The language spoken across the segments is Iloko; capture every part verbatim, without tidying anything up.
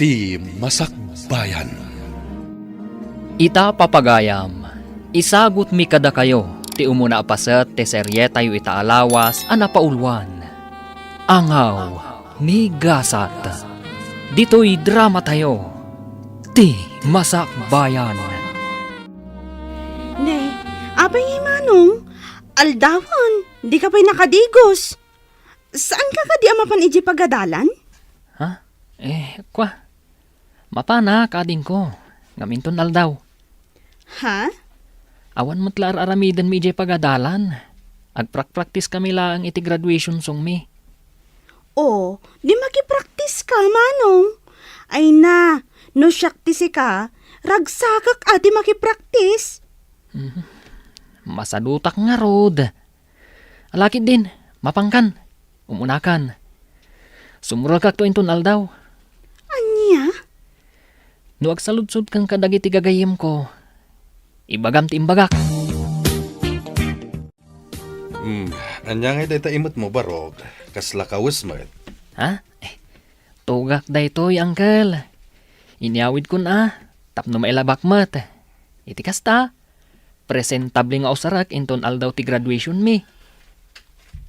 Ti Masakbayan. Ita, papagayam, isagutmi kadakayo ti umuna a paset ti serietayo ita a lawas a napauluan, Angaw ni Gasat. Ditoy dramatayo, Ti Masakbayan. Ne, apay ngay, Manong? Aldawan, dika pay nakadigos. Saanka kadi a mapan idiay pagadalan? Ha? Eh, kwa. Mapanak, adingko. Ngem inton aldaw. Ha? Awan met la ar-aramidenmi idiay pagadalan. Agprakpraktiskami laeng iti graduation songmi. O, di makipraktiska, Manong. Ay na, no siak ti sika, ragsakak a ti makipraktis. Mhm. Masadutak ngarud. Ala ketdin, mapankan. Umunakan. Sumrekakto inton aldaw. Ania? No agsaludsodkan kadagiti gagayyemko, ibagam ti imbagak. Hmm, ania ngay dayta imetmo, Barok? Kasla kawes met. Ha? Eh, tugak daytoy, Uncle. Inyawidkon a, tapno mailabak met. Iti kasta, presentable nga usarek inton aldaw ti graduationmi.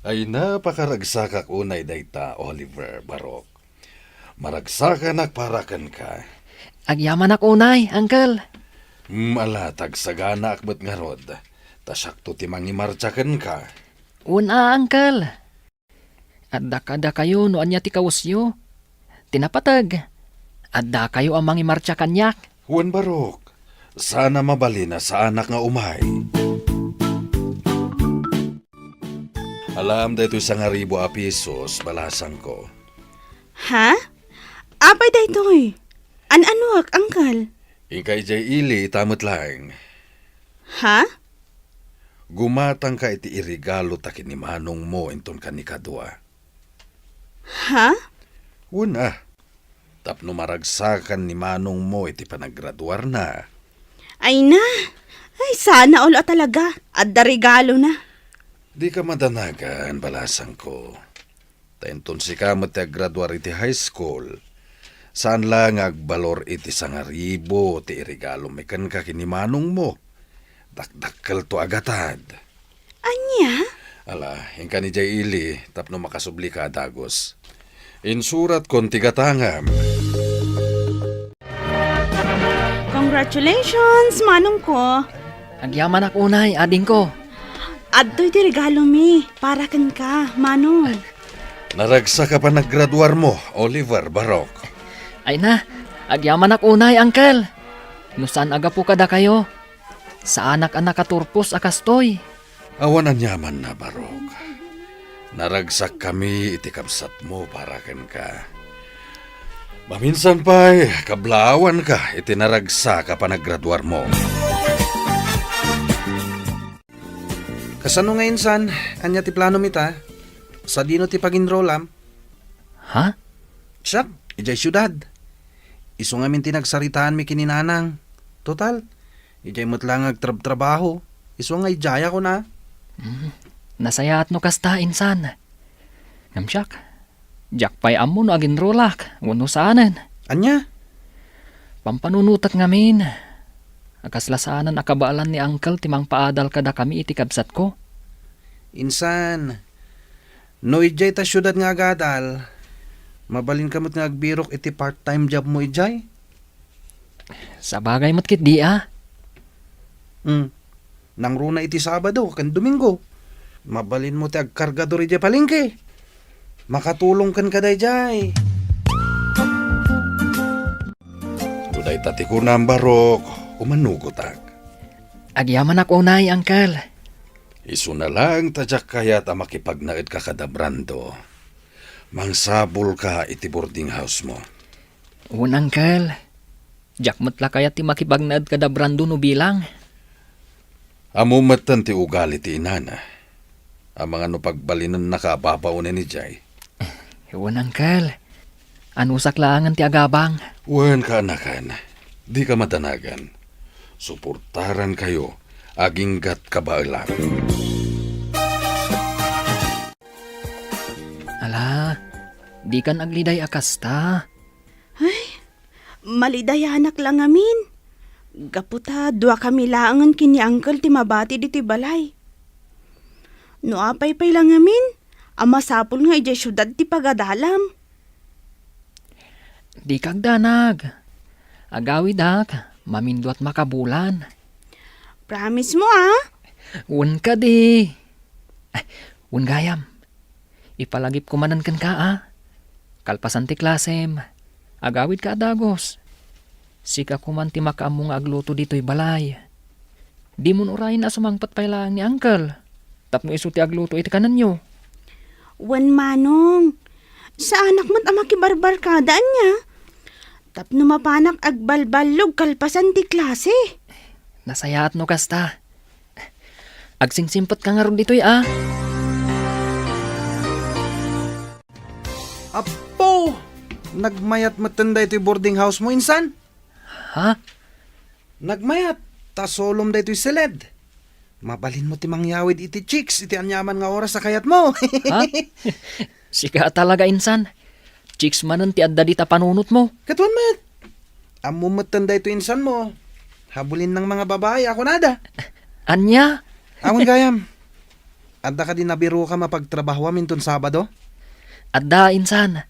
Ay, napakaragsakak unay dayta, Oliver, Barok. Maragsakanak para kenka. Agyamanak unay, Uncle. Hmm, ala, ta agsaganaak met ngarud. Ta siakto ti mangimartsa kenka. Wen a, Uncle. Adda kadakayo no ania ti kawesyo. Ti napateg, addakayo a mangimartsa kaniak. Wen, Barok, saan a mabalin a saanak nga umay. Alaem daytoy sangaribu a pesos, balasangko. Ha? Apay daytoy? An-anuak, Uncle? Inka idiay ili ita met laeng. Ha? Gumatangka iti iregalo ta ken ni manongmo inton kanikadua. Ha? Wen a, tapno maragsakan ni manongmo iti panagraduarna. Ay na! Ay, sana all a talaga. Adda regalona. Dika madanagan, balasangko. Ta inton sika met ti aggraduar iti high school, saan la nga agbalor iti sangaribu ti iregalomi kenka ken ni manongmo. Dakdakkelto a gatad. Ania? Ala, inkan idiay ili tapno makasublika a dagus. Insuratkon ti gatangam. Congratulations, manongko. Agyamanak unay, adingko. Adtoy ti regalomi para kenka, manong. Naragsak a panagraduarmo, Oliver, Barok. Ay na, agyamanak unay, Uncle. No saan a gapu kadakayo, saanak a nakaturpos a kastoy. Awan aniamanna, Barok. Naragsakkami iti kabsatmo para kenka. Maminsan pay, kablaawanka iti naragsak a panagraduarmo. Kasano nga insan? Ania ti planom ita? Sadino ti pag-enrollam? Ha? Siak, idiay siudad. Isu ngamin ti nagsaritaanmi ken ni nanang. Total, idiay met la nga agtrabtrabaho. Isu nga idiay a kuna. Hmm. Nasayaat no kasta, insan. Ngem siak, diak pay ammo no aginrolak wenno saanen. Ania? Pampanunotek ngamin. A kasla saanen a kabaelan ni Uncle ti mangpaadal kadakami iti kabsatko. Insan, no idiay ta siudad nga agadal, mabalinka met nga agbirok iti part-time jobmo idiay. Sabagay met ketdi a. Hmm. Nangruna iti Sabado ken Domingo. Mabalinmo ti agkargador idiay palengke. Makatulong kenka daydiay. No dayta ti kunam, Barok, umanugotak. Agyamanak unay, Uncle. Isuna laeng ta diak kayat a makipagnaedka kada Brando. Mangsabulka iti boarding house-mo. Wen, Uncle. Diak met la kayat ti makipagnaed kada Brando no bilang. Ammo metten ti ugali ti inana. Amangan no pagbalinennaka a babaonen idiay. Wen, Uncle. Anusak laengen ti agabang. Wen, kaanakan. Dika madanagan. Suportarankayo aginggat kabaelam. Ala, dikan agliday a kasta. Ay, Malidayanak la ngamin. Gapu ta duakami laengen ken ni Uncle ti mabati ditoy balay. No apay pay la ngamin, a masapul nga idiay siudad ti pagadalam. Dika agdanag. Agawidak, maminduat makabulan. Promise mo, ah? Wen kadi. Ay, wen gayam. Ipalagipko manen kenka, a. Kalpasan ti klasem, agawidka a dagus. Sika koman ti makaammo nga agluto ditoy balay. Dimon urayen a sumangpet pay laeng ni Uncle tapno isu ti agluto iti kanenyo. Wen, Manong. Saanak met a makibarbarkada ania. Tapno mapanak agbalballog kalpasan ti klase. Nasayaat no kasta. Agsingsimpet ka ngarud ditoy, a. Apo! Nagmayat metten daytoy boarding house mo, insan? Ha? Nagmayat, ta solom daytoy siled. Mabalinmo ti mangyawid iti chicks iti aniaman nga oras a kayatmo. Ha? Sika a talaga, insan. Chicks manen ti adda dita panunotmo. Katuan met. Ammom metten daytoy insanmo. Habulin nang mga babae a kunada. Ania? Awan gayam. Adda kadi nabirokam a pagtrabahoam inton Sabado? Adda, insan.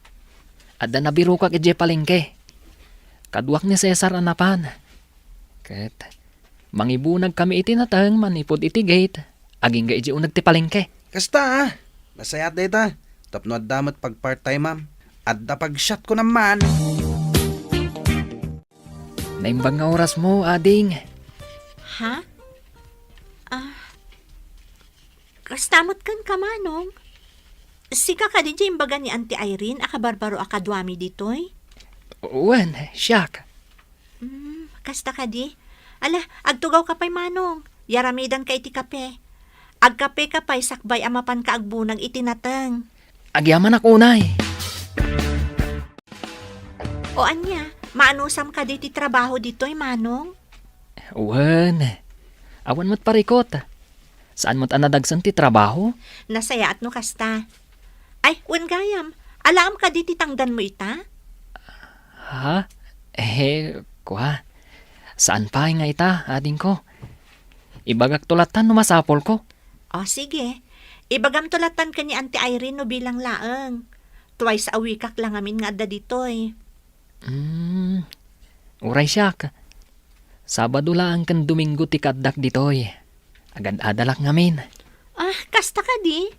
Adda nabirokak idiay palengke. Kaduak ni Cesar a napan. Ket mangibunagkami iti nateng manipud iti gate, agingga idiay uneg ti palengke. Kasta, a. Nasayaat dayta. Tapno adda met pag-part-time-am. Adda pag-shot ko naman. Naimbag nga orasmo, ading. Ha? Ah, kasta met kenka, Manong? Sika kadi ti imbaga ni Auntie Irene a kabarbaro a kaduami ditoy? Wen, siak. Hmm, kasta kadi? Ala, agtugawka pay, Manong. Yaramidanka iti kape. Agkapeka pay sakbay a mapanka agbunag iti nateng. Agyamanak unay. O ania, maanusam kadi ti trabaho ditoy, Manong? Wen, awan met parikot. Saan met a nadagsen ti trabaho? Nasayaat no kasta. Ay, wen gayam, alaem kadi ti tangdanmo ita? Ha? Eh, kua. Saan pay nga ita, adingko. Ibagakto lattan no masapulko. O, sige. Ibagamto lattan ken ni Auntie Irene no bilang laeng. Twice a week-ak la ngamin nga adda ditoy. Hmm. Uray siak. Sabado laeng ken Domingo ti kaaddak ditoy. Agad-adalak ngamin. Ah, kasta kadi?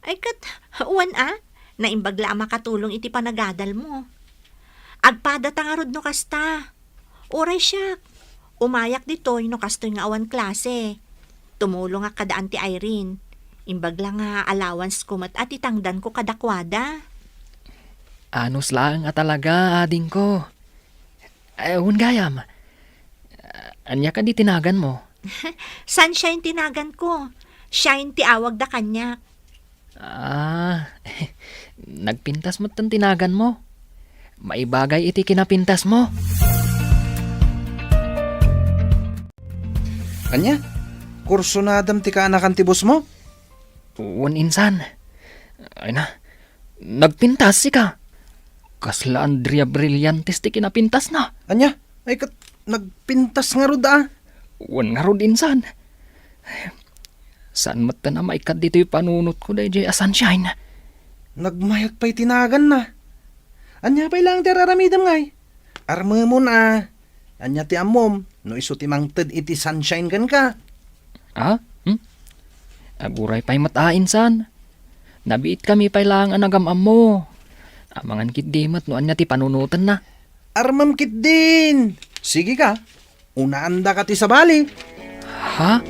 Ay, ket, wen a, naimbag la a makatulong iti panagadalmo. Agpadata ngarud no kasta. Uray siak, umayak ditoy no kastoy nga awan klase. Tumulongak kada Auntie Irene. Imbag la nga allowance ko met a ti tangdanko kadakuada. Anus laeng a talaga, adingko. Eh, wen gayam. Ania kadi ti naganmo? Sunshine ti naganko. Shine ti awagda kaniak. Ah, nagpintas metten ti naganmo. Maibagay iti kinapintasmo. Ania? Kursunadam ti kaanakan ti bossmo? Wen, insan. Ay na, nagpintas sika. Kasla Andrea Brillantes ti kinapintasna. Ania? Ay ket, nagpintas ngarud a? Wen ngarud, insan. Saan metten a maikkat ditoy panunotko daydiay a Sunshine. Nagmayat pay ti naganna. Ania pay laeng ti ar-aramidem ngay? Armemon a. Ania ti ammom no isu ti mangted iti Sunshine kenka? Ah? Hmm? Aguray pay met a, insan. Nabiitkami pay laeng a nagam-ammo. Amangan ketdi met no ania ti panunotenna. Armem ketdin. Sige ka. Unaandaka ti sabali. Ha?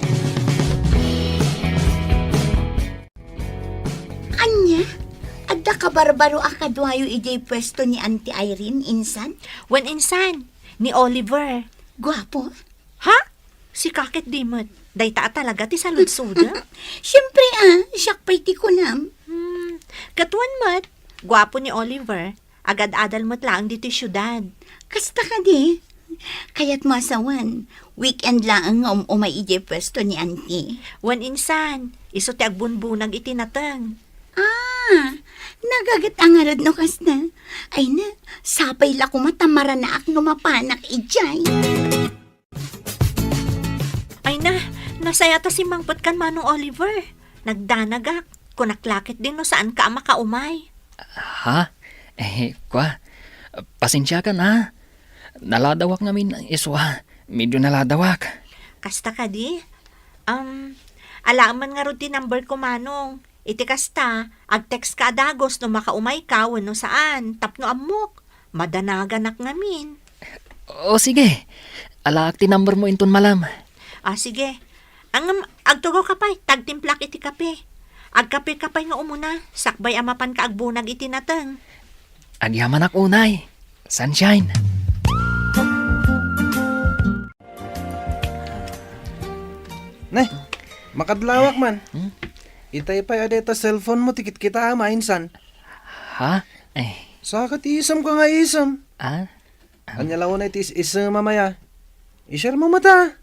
Ania? Adda kabarbaro a kaduayo idiay puesto ni Auntie Irene, insan? Wen, insan, ni Oliver. Guapo? Ha? Sika ketdi met. Dayta a talaga ti saludsodem? Siempre a, siak pay ti kunam. Hmm, ket wen met, guapo ni Oliver. Agad-adal met laeng ditoy siudad. Kasta kadi? Kayatmo a sawen, weekend laeng nga um-umay idiay puesto ni Auntie. Wen, insan, isu ti agbunbunag iti nateng. Ah, nagaget a ngarud no kasta. Ay na, sapay la koma ta maranaak no mapanak idiay. Ay na, nasaya ta simmangpet kan Manong Oliver. Nagdanagak. Kunak la ketdin no saanka a makaumay. Ha? Eh, kwa, pasensiakan, ha? Naladawak ngamin, isua. Medyo naladawak. Kasta kadi? Um, alaem man ngarud ti number ko, Manong. Iti kasta, ag-text ka a dagus no makaumayka wenno saan, tapno ammok. Madanaganak ngamin. O, sige. Alaak ti number mo inton malem. Ah, sige. Ngem, agtugaw ka pay, ta agtimplak iti kape. Agkape ka pay nga umuna, sakbay a mapanka agbunag iti nateng. Agyamanak unay, Sunshine. Ne, makadlawak man. Hmm? Itay pay a dayta cellphone mo ti kitkitaem a insan. Ha? Eh. Saka ti isemka nga isem. Ah? Ania la unay ti is-, isem a maya? I-share mo met a.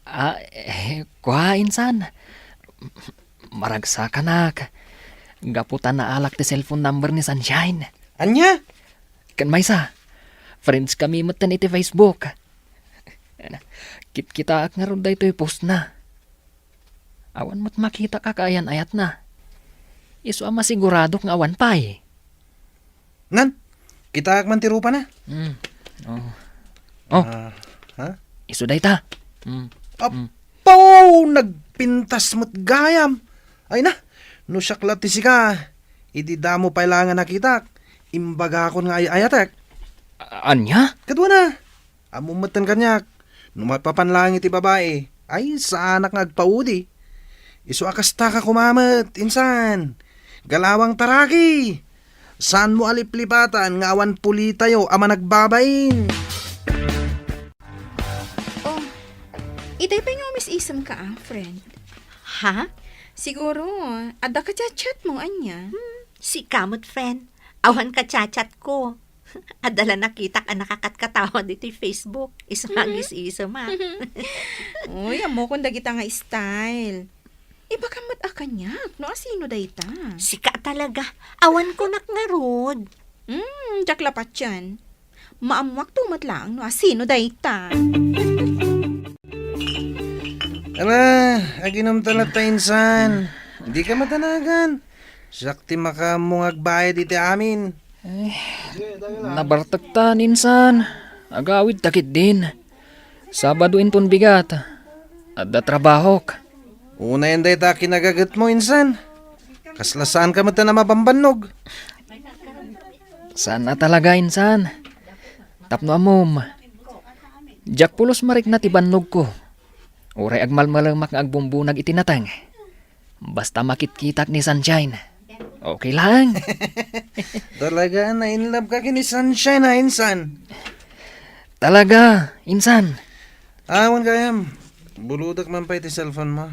Ah, eh, kua, insan. Maragsakanak. Gapu ta naalak ti cellphone number ni Sunshine. Ania? Ken maysa, friends kami metten iti Facebook. Kitkitaak ngarud daytoy postna. Awan met makitak a kaayan-ayatna. Isu a masiguradok nga awan pay. Nan, kitaak man ti rupana. Mm. Oh. Oh. Ah, ha? Isu dayta. Mm. Mm. Apo! Nagpintas met gayam. Ay na, no siak la ti sika, idi damo pay la nga nakitak, imbagakon nga ay-ayatek. A-, ania? Kaduana. Ammom metten kaniak, no maipapan laeng iti babai, ay, saanak nga agpaudi. Isu a kasta ka koma met, insan. Galawang taraki! Saanmo a liplipatan nga awan pulitayo a managbabain? Oh, itay pay nga umis-isemka, ah, friend. Ha? Siguro, adda ka chat-chat mo, ania? Hmm, sika met, friend. Awan ka chat-chat ko. Adda la nakitak a nakakatkatawa ditoy Facebook. Isu nga agis-isem, ah. Uy, ammokon dagita nga style. Ibagam met a kaniak, no asino dayta? Sika talaga. Awan kunak ngarud. Hmm, diak la patien. Maammuakto met laeng no asino dayta. Ala, aginomta latta, insan. Dika madanagan. Siak ti makaammo nga agbayad iti amin. Eh, nabartektan, insan. Agawidta ketdin. Sabado inton bigat. Adda trabahok. Unayen dayta a kinagagetmo, insan. Kasla saanka met a mabambannog. Saan a talaga, insan. Tapno ammom, diak pulos marikna ti bannogko. Uray agmalmalemak nga agbumbunag iti nateng. Basta makitkitak ni Sunshine, okay lang. Talaga, na-in love ka ken ni Sunshine, ha, insan? Talaga, insan. Awan gayam. Buludak man pay ti cellphone mo.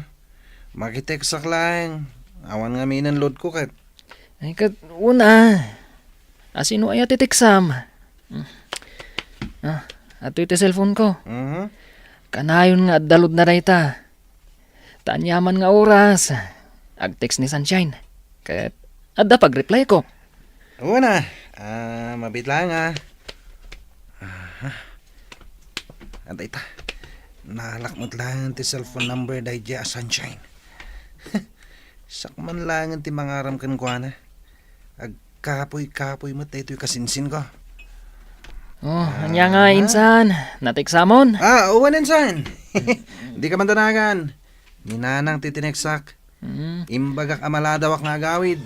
Makitekstak laeng. Awan ngaminen load ko ket. Ay, ket una. Asino aya ti teksam? Hmm. Ah, adtoy ti cellphone ko. Mhm. Kanayon nga adda load na dayta. Ta aniaman nga oras, ag-text ni Sunshine. Ket adda pag-reply ko. Una, ah, mabit lang, ah. Aha. Adda ita. Naalak met lang ti cellphone number daydiay a Sunshine. Siak man lang ti mangaram kenkuana. Agkapuy-kapuy met daytoy kasinsinko. Oh, ania nga, ah, insan? Nateksamon? Ah, wen, insan. Dika man danagan. Ni Nanang ti tineksak. Mm. Imbagak a maladawak nga agawid.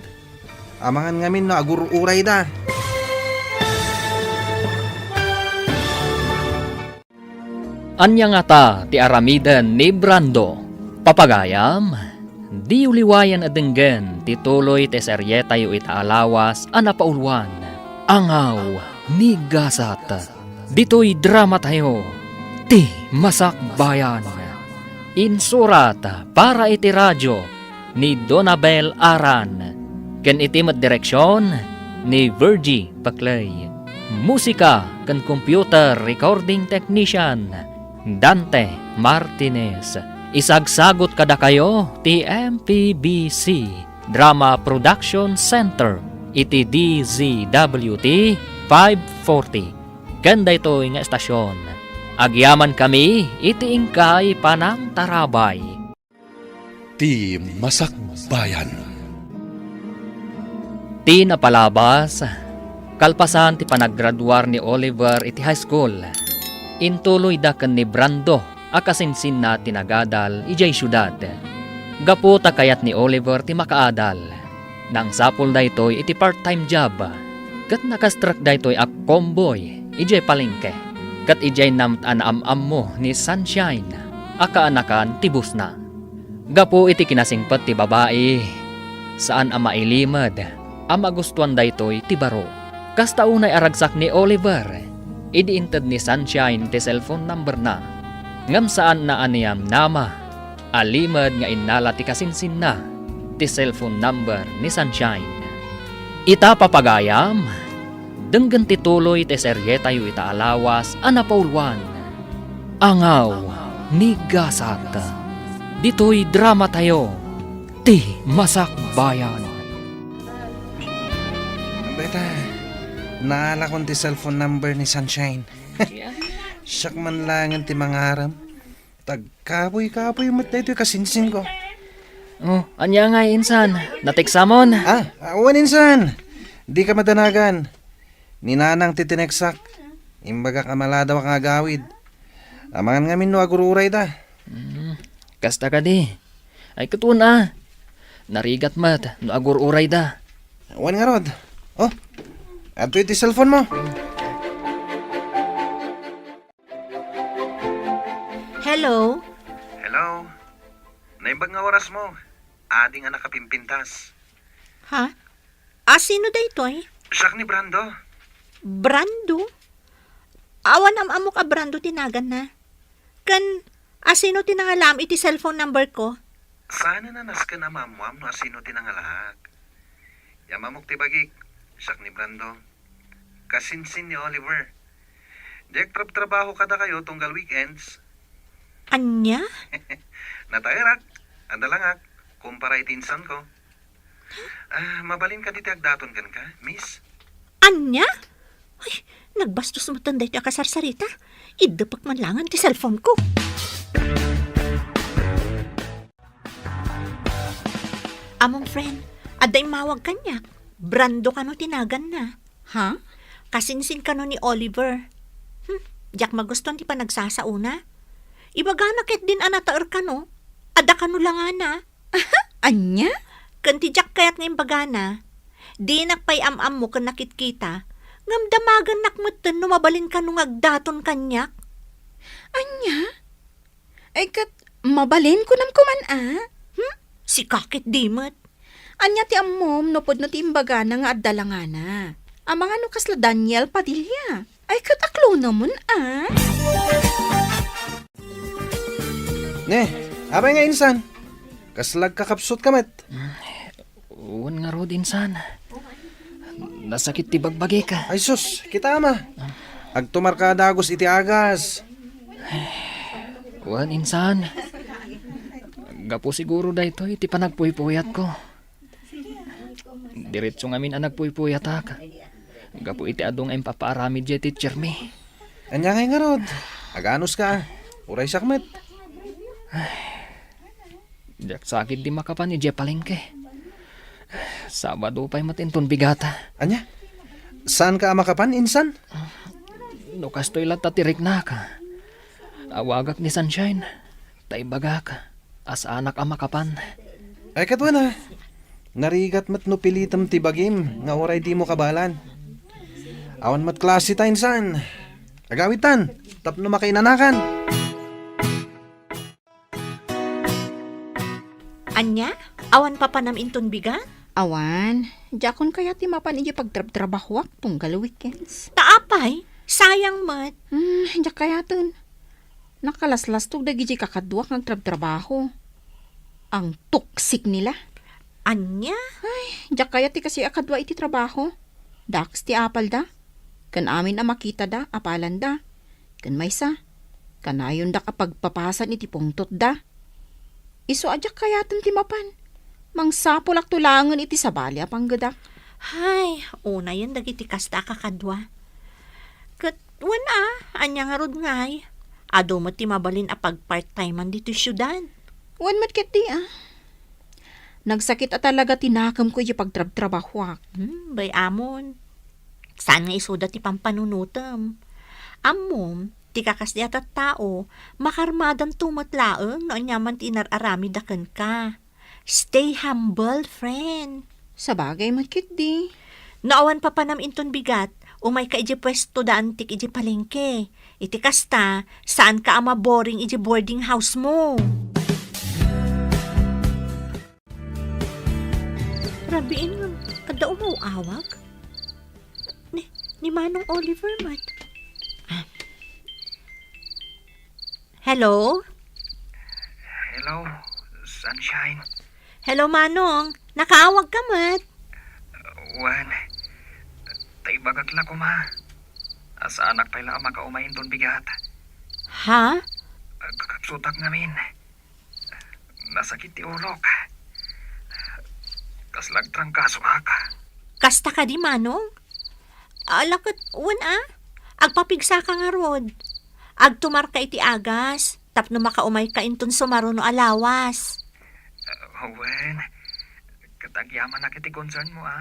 Amangan ngamin no agur-urayda. Ania ngata ti aramiden ni Brando? Papagayam, diyo liwayan a denggen ti tuloy ti serietayo ita a lawas a napauluan, Angaw ni Gasat. Ditoy dramatayo, Ti Masakbayan. Insurat para iti radio ni Donabel Aran, ken iti met direksion ni Virgie Paclay. Musika ken computer recording technician, Dante Martinez. Isagsagut kadakayo ti M P B C. Drama Production Center iti D Z W T five forty. Ken daytoy nga estasion, agyamankami iti inkay panangtarabay. Ti Masakbayan. Ti napalabas, kalpasan ti panaggraduar ni Oliver iti high school, intuloyda ken ni Brando a kasinsinna ti nagadal idiay siudad. Gapu ta kayat ni Oliver ti makaadal, nangsapul daytoy iti part-time job, ket nakastrek daytoy a convoy idiay palengke, ket idiay naam-, a naam-ammo ni Sunshine a kaanakan ti boss-na. Gapu iti kinasingpet ti babai, saan a mailimed a magustuan daytoy ti baro. Kasta unay a ragsak ni Oliver idi inted ni Sunshine ti cellphone number-na. Ngem saanna a niyamnama a limed nga innala ti kasinsinna ti cellphone number ni Sunshine. Ita, papagayam, denggen ti tuloy ti serietayo ita a lawas a napauluan, Angaw ni Gasat. Ditoy dramatayo, Ti Masakbayan. Beta, naalakon ti cellphone number ni Sunshine. Siak man laengen ti mangarem. Tagkabuy-kabuy met daytoy kasinsinko. Oh, ania ngay, insan? Nateksamon? Ah, ah, wen, insan. Dika madanagan. Ni Nanang ti tineksak. Imbagak a maladawak nga agawid. Amangan ngamin no agur-urayda. Hmm, kasta kadi. Ay, ket wen a. Narigat met no agur-urayda. Wen ngarud. Oh, adtoy ti cellphone-mo. Hello? Hello? Naimbag nga orasmo. Adi nga nakapimpintas. Ha? A, sino daytoy? Siak ni Brando. Brando? Awan am-ammok a Brando ti naganna. Ken, a, sino ti nangalaam iti cellphone number-ko? Saan a nasken a maammoam no a sino ti nangalaak. Yam-ammok ti bagik, siak ni Brando. Kasinsin ni Oliver. Diak trabtrabaho kadakayo tunggal weekends. Ania? Nataerak, adalangak, kumpara iti insanko. Ah, mabalin kadi ti agdaton kenka, miss? Ania? Ay, nagbastos metten daytoy a kasarsarita. Iddepek man laengen ti cellphone-ko. Amom, friend, adda immawag kaniak. Brando kano ti naganna. Ha? Kasinsin kano ni Oliver. Hmm, diak magustuan ti panagsasaona. Ibagana ketdin a nataer kano. Adda kano langana. Ania? Ken ti diak kayat nga imbagana, dinak pay am-ammo ken nakitkita, ngem damagennak metten no mabalin kano nga agdaton kaniak. Ania? Ay, ket mabalin, kunam koman a? Hmm? Sika ketdi met. Ania ti ammom no pudno ti imbagana nga adda langana? Amangan no kasla Daniel Padilla. Ay, ket aklonemon a? Ne, apay nga insan? Kasla agkakapsutka met? Wen ngarud, insan. Nasakit ti bagbagik. Ay sus, kita ama. Agtumarka a dagus iti agas. Wen, insan. Gapu siguro daytoy ti panagpuypuyatko. Diretso ngamin a nagpuypuyatak. Gapu iti adu nga impapaaramid diay teacher mi. Ania ngay ngarud? Aganuska. Uray siak met. Diak sa ketdi makapan idiay palengke. Sabado pay met inton bigata. Ania? Saanka a makapan, insan? No kastoy latta ti riknak, awagak ni Sunshine, ta ibagak a saanak a makapan. Ay, ket wen a. Narigat met no pilitem ti bagim nga uray dimo kabaelan. Awan met klase ta, insan. Agawidtan, tapno makainanakan. Ania? Awan papanam inton bigat? Awan. Diakon kayat ti mapan idiay pagtrabtrabahoak tunggal weekends. Ta apay? Sayang met. Hmm, diak kayaten. Nakalaslastog dagidiay kakaduak nga agtrabtrabaho. Ang toxic nila. Ania? Ay, diak kayat ti kasi a kadua iti trabaho. Dakes ti apalda. Ken amin a makitada, apalanda. Ken maysa, kanayondak a pagpapasan iti pungtotda. Isu a diak kayaten ti mapan. Mangsapulakto laengen iti sabali a panggedak. Hay, unayen dagiti kasta a kakadua. Ket wen a, ania ngarud ngay? Adu met ti mabalin a pagpart-timean ditoy siudad. Wen met ketdi a. Nagsakit a talaga ti nakemko iti pagtrabtrabahuak. Hmm, bay-amon. Saan nga isuda ti pampanunotem? Ammom, ti kakasdi a tattao, makarmadanto met laeng no aniaman ti inar-aramidda kenka. Stay humble, friend. Sabagay met ketdi. No awan papanam inton bigat, umayka idiay puesto da antik idiay palengke. Iti kasta, saanka a maboring idiay boarding house mo. Rabiin nga, adda umaw-awag? Ni, ni Manong Oliver met. Ah. Hello? Hello, Sunshine. Hello, Manong. Nakaawag ka met? Wen, ta ibagak la koma. Saanak pay la a makaumay inton bigat. Ha? Kakapsutak ngamin. Nasakit ti ulok. Kasla agtrangkasoak. Kasta kadi, Manong? Ala ket, wen a, agpapigsaka ngarud. Agtumarka iti agas, tapno makaumayka inton sumaruno a lawas. Ah, wen, ket agyamanak iti concern mo, a.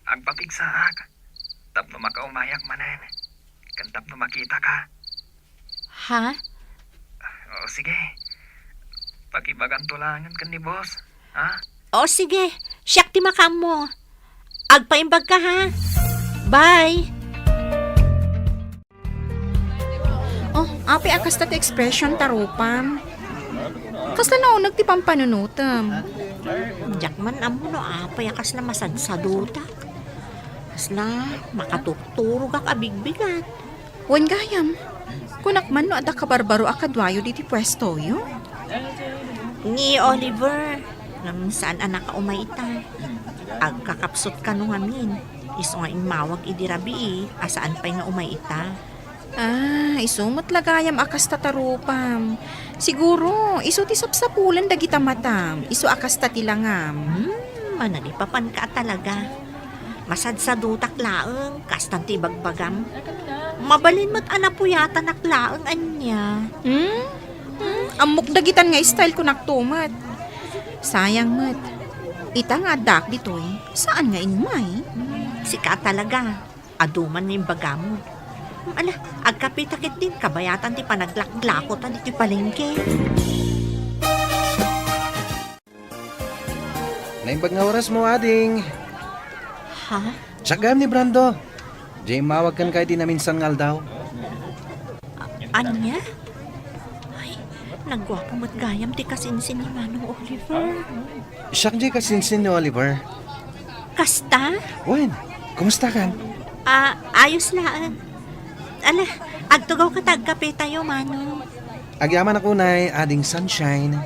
Agpapigsaak, tapno makaumayak manen, ken tapno makitaka. Ha? O, sige. Pakibaganto laengen ken ni boss, ha? O, sige. Siak ti makaammo. Agpaimbagka, ha? Bye! Oh, apay a kasta ti expression ta rupam? Kasla nauneg ti pampanunotem? Diak man ammo no apay a kasla masadsadutak. Kasla makaturturogak a bigbigat. Wen gayam, kunak man no adda kabarbaro a kaduayo ditoy puestoyo? Ni Oliver, ngem saan a nakaumay ita. Agkakapsut kano ngamin, isu nga immawag idi rabii a saan pay nga umay ita. Ah, isu met la gayam a kasta ta rupam. Siguro, isu ti sapsapulan dagita matam, isu a kasta ti langam. Hmm, managipapanka a talaga. Masadsadutak laeng, kastan ti ibagbagam. Mabalin met a napuyatanak laeng ania. Hmm? Hmm? Ammok dagitan nga style ko nakto met. Sayang met. Ita nga addaak ditoy, saan nga immay? Sika talaga. Adu man nga imbagam. Ala, agkapita ketdin kabayatan ti panaglaklako ta ditoy palengke. Naimbag nga oras mo, ading. Ha? Siak gayam ni Brando. Diay immawag kenka iti naminsan nga aldaw. A-, ania? Ay, nagguapo met gayam ti kasinsin ni Manong Oliver. Siak diay kasinsin ni Oliver. Kasta? Wen, kumusta kan? Ah, ayos laeng. Ala, agtugawka ta agkape tayo, Manong. Agyamanak unay, Ading Sunshine.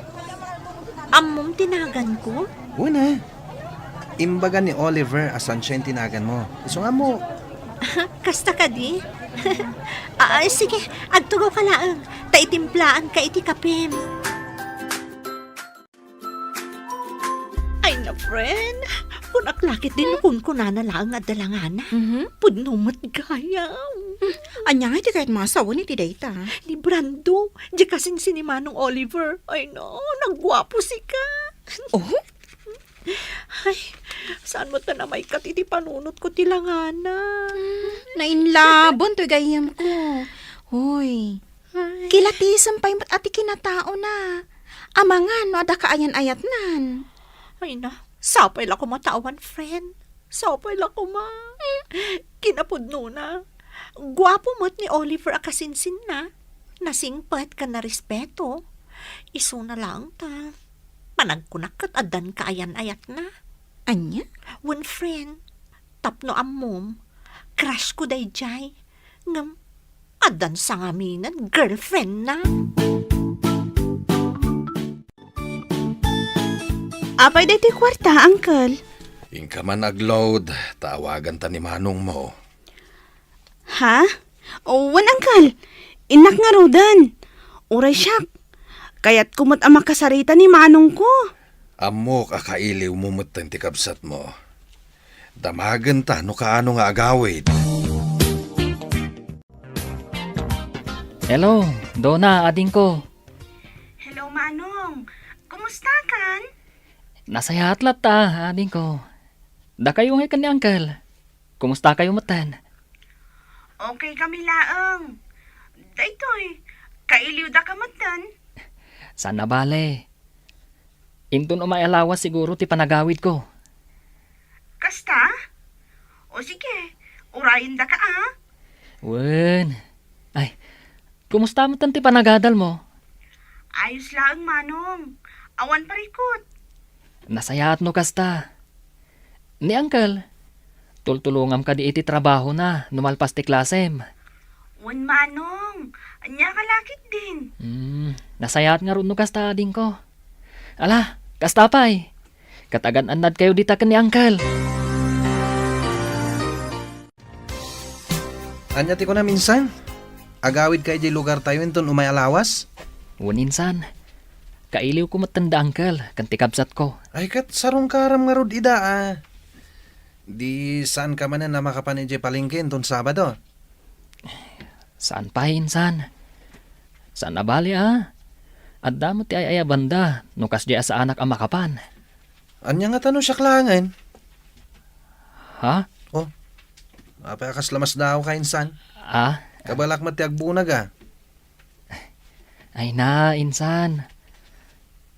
Ammom ti naganko? Wen a. Imbaga ni Oliver a Sunshine ti naganmo. Isu nga ammo. Kasta kadi? Ah, ah, sige, agtugawka laeng. Ta itimplaanka iti kapem. Ay na, friend. Kunak la ketdin no kunkunana laeng nga adda langana. Mhm. Pudno met gayam. Hmm. Ania nga iti kayatmo a sawen iti dayta? Ni Brando, diay kasinsin ni Manong Oliver. Ay na, nagguapo sika. Oh? Ay, saan met ta namaykat iti panunotko ti langana? Hmm, nainlaban toy gayyemko. Hoy, Ay. Kilatisem pay met a ti kinataona. Amangan no adda kaayan-ayatnan. Ay na, sapay la koma ta awan friend. Sapay la koma. Kinapudnona, guapo met ni Oliver a kasinsinna. Nasingpet ken narespeto. Isuna laeng ta panagkunak ket addan kaayan-ayatna. Ania? Wen friend, tapno ammom, crush ko daydiay. Ngem, addan sangaminen girlfriendna. Apay daytoy kuarta, Uncle? Inka man agload, ta awaganta ni manongmo. Ha? O, wen, Uncle. Innak ngaruden. Uray siak, kayatko met a makasarita ni manongko. Ammok a kailiwmo metten ti kabsatmo. Damagenta no kaano nga agawid. Hello, Dona, adingko. Hello, Manong. Kumusta kan? Nasayaat latta, adingko. Dakayo ngay ken ni Uncle. Kumusta kayo metten? Okay kami laeng. Daytoy, kailiwda ka metten? Saan a bale. Inton umay a lawas siguro ti panagawidko. Kasta? O sige, urayendaka a. Wen. Ay, kumusta metten ti panagadalmo? Ayos laeng, Manong. Awan parikut. Nasayaat no kasta. Ni Uncle, tultulongam kadi iti trabahona no malpas ti klasem. Wen, Manong. Ania ka lakit din? Hmm, nasayaat ngarud no kasta, adingko. Ala, kasta pay. Ket agan-annadkayo dita ken ni Uncle. Ania ti kunam, insan? Agawidka idiay lugartayo inton umay a lawas? Wen, insan. Kailiwko metten da Uncle ken ti kabsatko. Ay, ket sarungkaram ngarud ida a. Di saanka manen a makapan idiay palengke inton Sabado? Saan pay, insan. Saan a bale a. Adda met ti ay-ayabanda no kasdiay a saanak a makapan. Ania ngata no siak laengen? Ha? Oh, apay a kasla masdaawka, insan? Ah? Kabalak met ti agbunag a. Ay na, insan.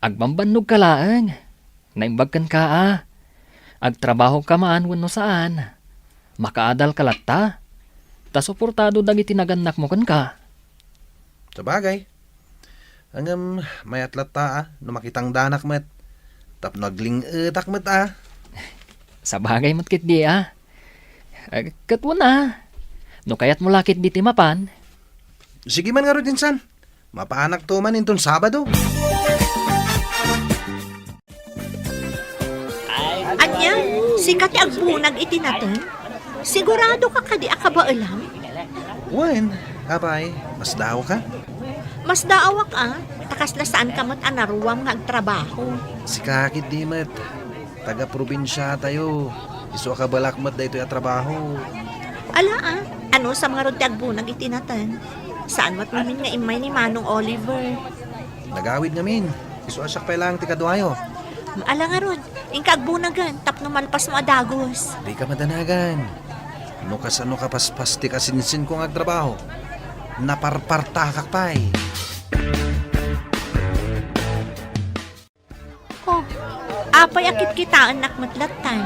Agbambannogka laeng. Naimbag kenka a. Agtrabahoka man wenno saan. Makaadalka latta. Ta suportado dagiti nagannakmo kenka. Sabagay. Ngem mayat latta a no makitangdanak met. Tapno agling-etak met a. Sabagay met ketdi a. Eh, ket wen a. No kayatmo la ketdi ti mapan. Sige man ngarud, insan. Mapaanakto man inton Sabado. Ania, sika ti agbunag iti nateng? Siguradoka kadi a kabaelam? Wen, apay, masdaawka? Masdaawak a, ta kasla saanka met a naruam nga agtrabaho. Sika ketdi met, taga-probinsiatayo. Isu a kabalak met daytoy a trabaho. Ala a, anusam ngarud ti agbunag iti nateng? Saan met ngamin nga immay ni Manong Oliver? Nagawid ngamin. Isu a siak pay laeng ti kaduayo. Ala ngarud, inka agbunagen tapno malpasmo a dagus. Dika madanagan. No kasano kapaspas ti kasinsinko nga agtrabaho, naparpartakak pay. Oh, apay a kitkitaennak met lattan?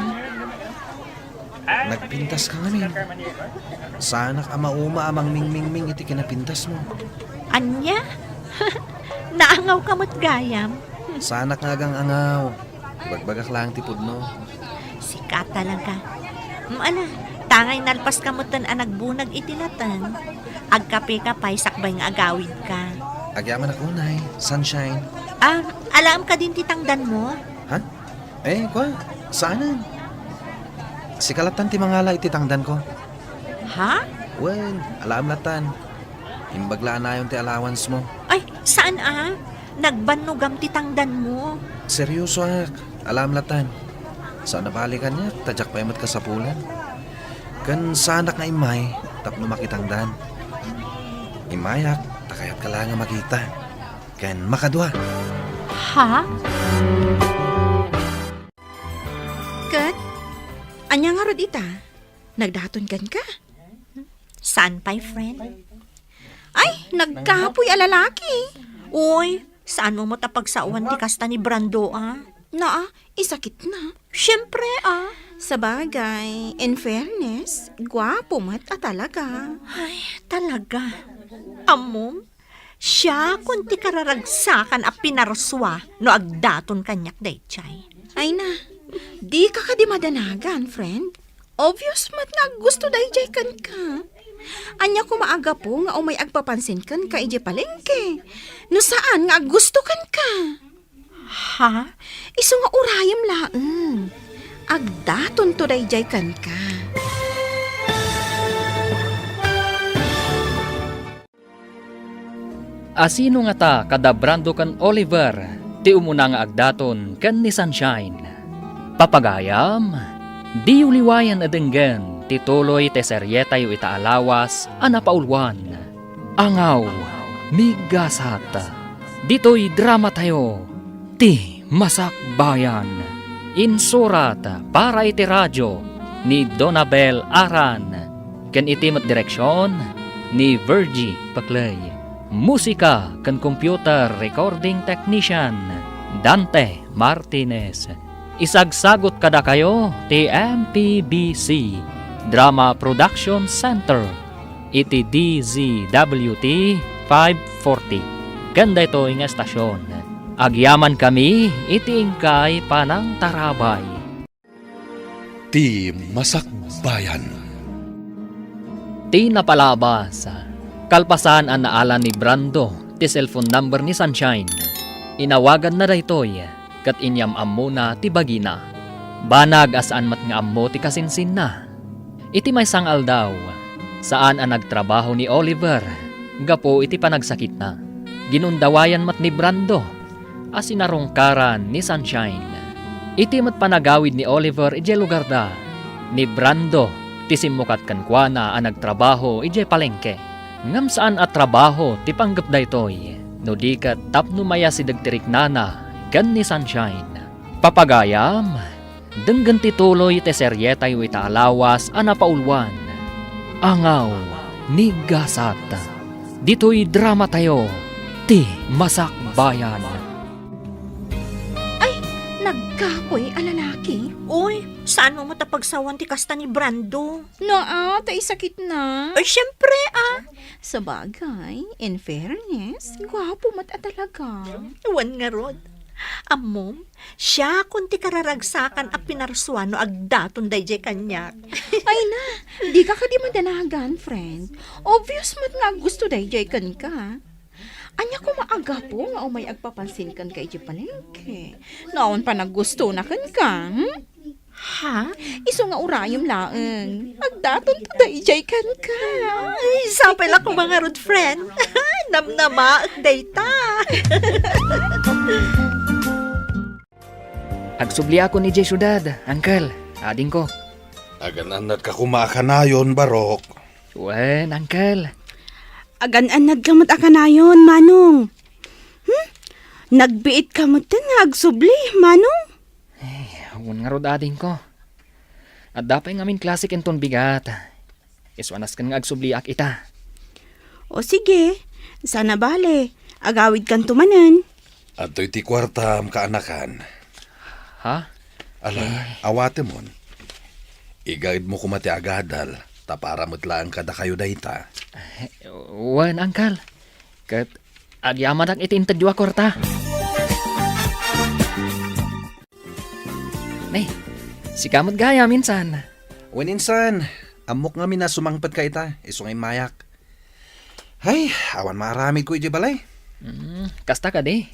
Nagpintaska ngamin. Saanak a mauma a mangmingmingming iti kinapintasmo. Ania? Naangawka met gayam. Saanak nga agang-angaw. Ibagbagak laeng ti pudno. Sika talaga. Mm, ala, tangay nalpaska metten a nagbunag iti nateng. Agkapeka pay sakbay nga agawidka. Agyamanak unay, Sunshine. Ah, alaem kadin ti tangdanmo? Ha? Eh, kua, saanen. Sika lattan ti mangala iti tangdanko. Ha? Wen, alaem lattan. Imbag la a nayon ti allowance mo. Ay, saan a? Nagbannogam ti tangdanmo. Seryosoak. Alaem lattan. Saan a bale kaniak, ta diak pay met kasapulan. Ken saanak nga immay tapno makitangdan. Immayak, ta kayatka laeng a makita. Ken makadua. Ha? Ket, ania ngarud ita? Nagdaton kenka? Saan pay, friend? Ay, nagkapuy a lalaki. Uy, saanmo met a pagsaoan ti kasta ni Brando, a? Naa, isakitna. Siempre, a. Sabagay, in fairness, guapo met a talaga. Ay, talaga. Ammom, siakon ti kararagsakan a pinarsua no agdaton kaniak daydiay. Ay na, dika kadi madanagan, friend. Obvious met nga aggusto daydiay kenka. Ania koma a gapu nga umay agpapansin kenka idiay palengke? No saan nga aggusto kenka? Ha? Isu nga urayem laeng. Agdatonto daydiay kenka. Asino ngata kada Brando ken Oliver? ti umuna nga agdaton ken ni Sunshine. Papagayam, diyo liwayan a denggen ti tuloy ti serietayo ita a lawas a napauluan, Angaw ni Gasat. Ditoy dramatayo, Ti Masakbayan. Insurat para iti radio ni Donabel Aran, ken iti met direksion ni Virgie Paclay. Musika ken computer recording technician, Dante Martinez. Isagsagut kadakayo ti M P B C Drama Production Center iti D Z W T five forty. Ken daytoy nga estasion, agyamankami iti inkay panangtarabay. Ti Masakbayan. Ti napalabas, kalpasan a naala ni Brando ti cellphone number ni Sunshine, inawaganna daytoy ket inyam-ammona ti bagina. Banag a saan met nga ammo ti kasinsinna. Iti maysa nga aldaw, saan a nagtrabaho ni Oliver gapu iti panagsakitna. Ginundawayan met ni Brando a sinarungkaran ni Sunshine. Iti met panagawid ni Oliver idiay lugarda, ni Brando ti simmukat kenkuana a nagtrabaho idiay palengke. Ngem saan a trabaho ti panggep daytoy, no di ket tapno mayasideg ti riknana ken ni Sunshine. Papagayam, denggen ti tuloy ti serietayo ita a lawas a napauluan, Angaw ni Gasat. Ditoy dramatayo, Ti Masakbayan. Ay, nagkapoy a lalaki. Uy, saan mo met a pagsawan ti kasta ni Brando? Naa, ta isakit na. Ay, syempre, ah. Sabagay, in fairness, gwapo met a talaga. Wen ngarud. Ammom, siakon ti kararagsakan a pinarsuan no agdaton daydiay kaniak. Ay na, dika kadi madanagan, friend. Obvious met nga aggusto daydiay kenka. Ania koma a gapu nga umay agpapansin kenka idiay palengke? No awan panaggustona kenka, hmm? Ha? Isu nga urayem laeng. Agdaton ta daydiay kenka. Ay, sapay la koma ngarud, friend. Namnamaek dayta. Agsubliakon idiay siudad, uncle, adingko. Agan-annadka koma a kanayon, Barok. Wen, uncle. Agan-annadka met a kanayon, Manong. Hmm? Nagbiitka metten nga agsubli, Manong? Ay, wen ngarud, adingko. Adda pay ngamin klasek inton bigat. Isu a nasken nga agsubliak ita. O sige, saan a bale, agawidkanto manen. Adtoy ti kuartam, kaanakan. Ha? Ala, eh, awatemon. Igaedmo koma ti agadal, ta para met laeng kadakayo dayta. Wen, uncle. Ket agyamanak iti intedyo a kuarta. Ne, sika met gayam insan. Wen insan, ammok ngamin a sumangpetka ita, isu nga immayak. Hay, awan maaramidko idiay balay. Hmm, kasta kadi.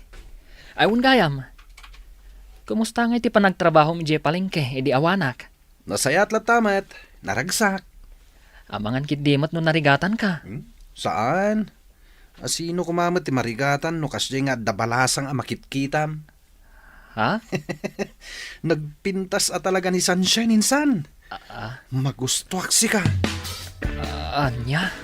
Ay, wen gayam. Kumusta ngay ti panagtrabahom idiay palengke idi awanak? Nasayaat latta met, naragsak. Amangan ketdi met no narigatanka. Hmm? Saan? A, sino koma met ti marigatan no kasdiay nga adda balasang a makitkitam? Ha? Nagpintas a talaga ni Sunshine insan. Ah, ah. Magustuak sika. Ah, ania?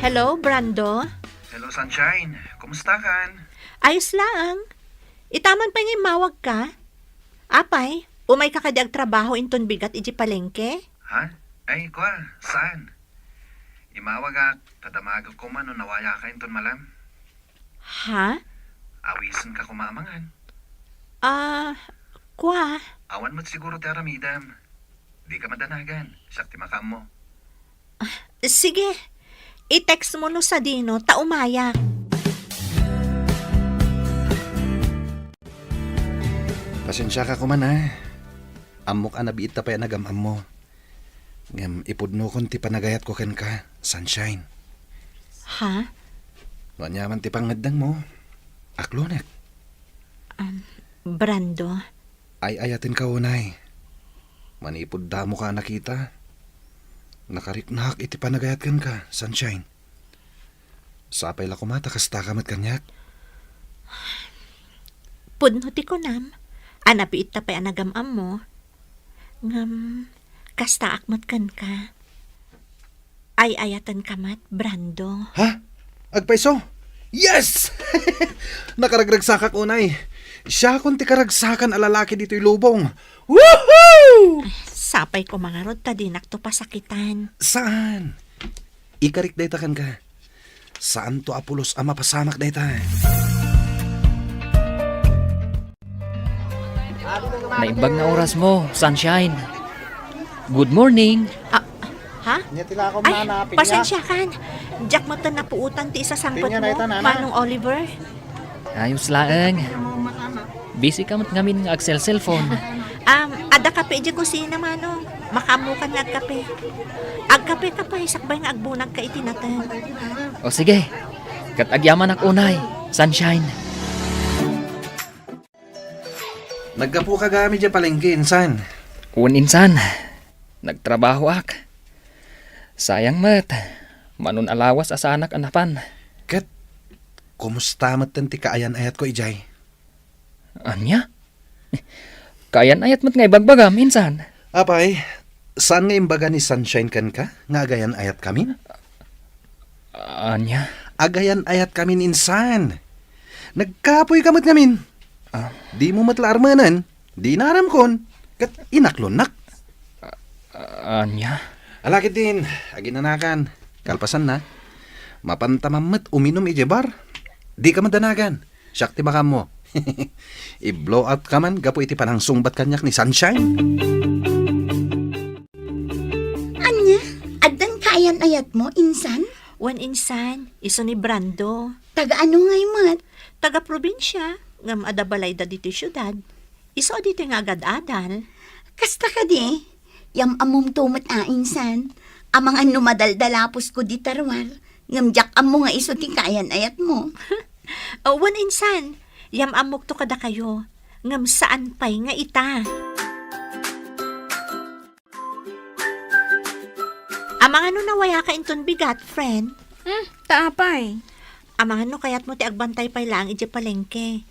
Hello, Brando? Hello, Sunshine. Kumusta kan? Ayos laeng. Ita man pay nga immawagka. Apay, umayka kadi agtrabaho inton bigat idiay palengke? Ha? Ay, kua, saan? Imawagak, ta damagek koma no nawayaka inton malem. Ha? Awisenka koma a mangan. Ah, kua? Awan met siguro ti aramidem. Dika madanagan, siak ti makaammo. Ah, sige. I-text mo no sadino, ta umayak. Pasensiaka koma, a. Ammok a nabiitta pay a nagam-ammo. Ngem ipudnokon ti panagayatko kenka, Sunshine. Ha? No aniaman ti pangngeddengmo, aklonek. Um, Brando. Ay-ayatenka unay. Manipud damoka a nakita, nakariknak iti panagayat kenka, Sunshine. Sapay la koma ta kastaka met kaniak. Pudno ti kunam, a nabiitta pay a nagam-ammo. Ngem, kastaak met kenka. Ay-ayatenka met, Brando. Ha? Agpayso? Yes! Nakaragragsakak unay. Siakon ti karagsakan a lalaki ditoy lubong. Woohoo! Sapay koma ngarud ta dinakto pasakitan. Saan? Ikarik dayta kenka. Saanto a pulos a mapasamak dayta. Naimbag nga orasmo, Sunshine. Good morning. Ah, ha? Nia ti lako, Ay, nana, pinya. Pasensiakan. Diak met napuotan ti isasangpetmo, Pinya na ita, nana. Manong Oliver. Ayos laeng. Busy ka met ngamin nga agselselpon. Um, adda kape idiay kusina, Manong. Makaammokan nga agkape. Agkapeka pay, sakbay nga agbunagka iti nateng. O sige, ket agyamanak unay, Sunshine. Naggapuka gayam idiay palengke, insan? Wen, insan. Nagtrabahoak. Sayang met, mano a lawas a saanak a napan. Ket, kumusta metten ti kaayan-ayatko idiay? Ania? Kaayan-ayat met nga ibagbagam, insan? Apay, saan nga imbaga ni Sunshine kenka nga agayan-ayatkamin? Ania? Agayan-ayatkamin, insan. Nagkapoyka met ngamin. Ah. Dimo met la armenen, di inaramkon, ket inaklonnak. Ah, ania? Ala ketdin, aginanakan. Kalpasanna, mapantam met uminum idiay bar. Dika madanagan. Siak ti makaammo. I-blow out ka man gapu iti panangsungbat kaniak ni Sunshine. Ania? Addan kaayan-ayatmo, insan? Wen, insan, isu ni Brando. Taga ano ngay met? Taga probinsia, ngem adda balayda ditoy siudad. Isu a ditoy nga agad-adal. Kasta kadi? Yam-ammomto met a, insan. Amangan no madaldalaposko dita ruar, ngem diak ammo nga isu ti kaayan-ayatmo. Wen, insan, yam-ammokto kadakayo, ngem saan pay nga ita. Amangan no nawayaka inton bigat, friend? Hmm, ta apay? Amangan no kayatmo ti agbantay pay laeng idiay palengke.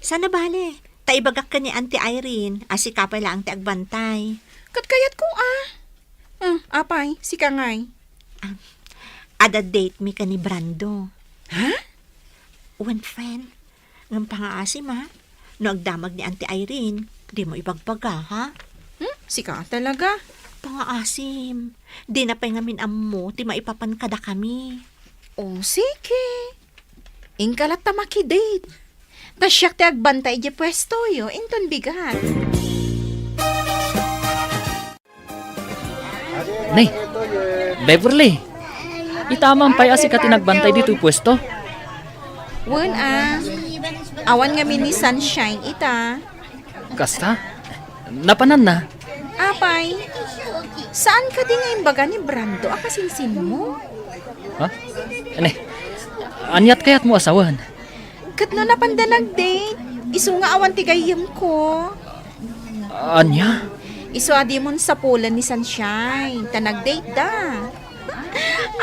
Saan a bale, ta ibagak ken ni Auntie Irene a sika pay laeng ti agbantay. Ket kayatko a. Hmm, apay, sika ngay? Ah, adda date mi ken ni Brando. Ha? Wen, friend. Ngem pangaasim, a. No agdamag ni Auntie Irene, dimo ibagbaga, ha? Hmm? Sika talaga? Pangaasim. Dina pay ngamin ammo ti maipapan kadakami. O, sige. Inka latta makidate. Ta siak ti agbantay idiay puestoyo, inton bigat. Ne, Beverly, ita man pay a sika ti nagbantay ditoy puesto? Wen a, awan ngamin ni Sunshine ita. Kasta? Napananna? Apay, saan kadi nga imbaga ni Brando a kasinsinmo? Ha? Ne, aniat kayatmo a sawen? Ket no napanda nag-date, isu nga awan ti gayyemko. Ania? Isu a dimon sapulen ni Sunshine, ta nag-date da.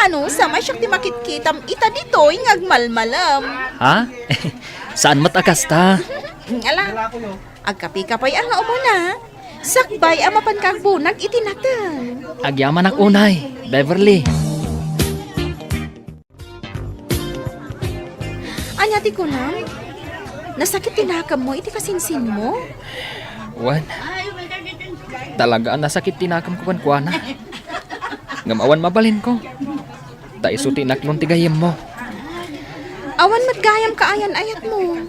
Ano, sa may siak ti makitkitam ita ditoy nga agmalmalem. Ha? Saan met a kasta? Ala, agkape ka pay a nga umuna. Sakbay a mapanka agbunag iti nateng. Agyamanak unay, Beverly. Ania ti kunam? Nasakit ti nakemmo iti kasinsinmo? Wen, talaga a nasakit ti nakemko kenkuana. Ngem awan mabalinko. Ta isu ti inaklon ti gayyemmo. Awan met gayam kaayan-ayatmo.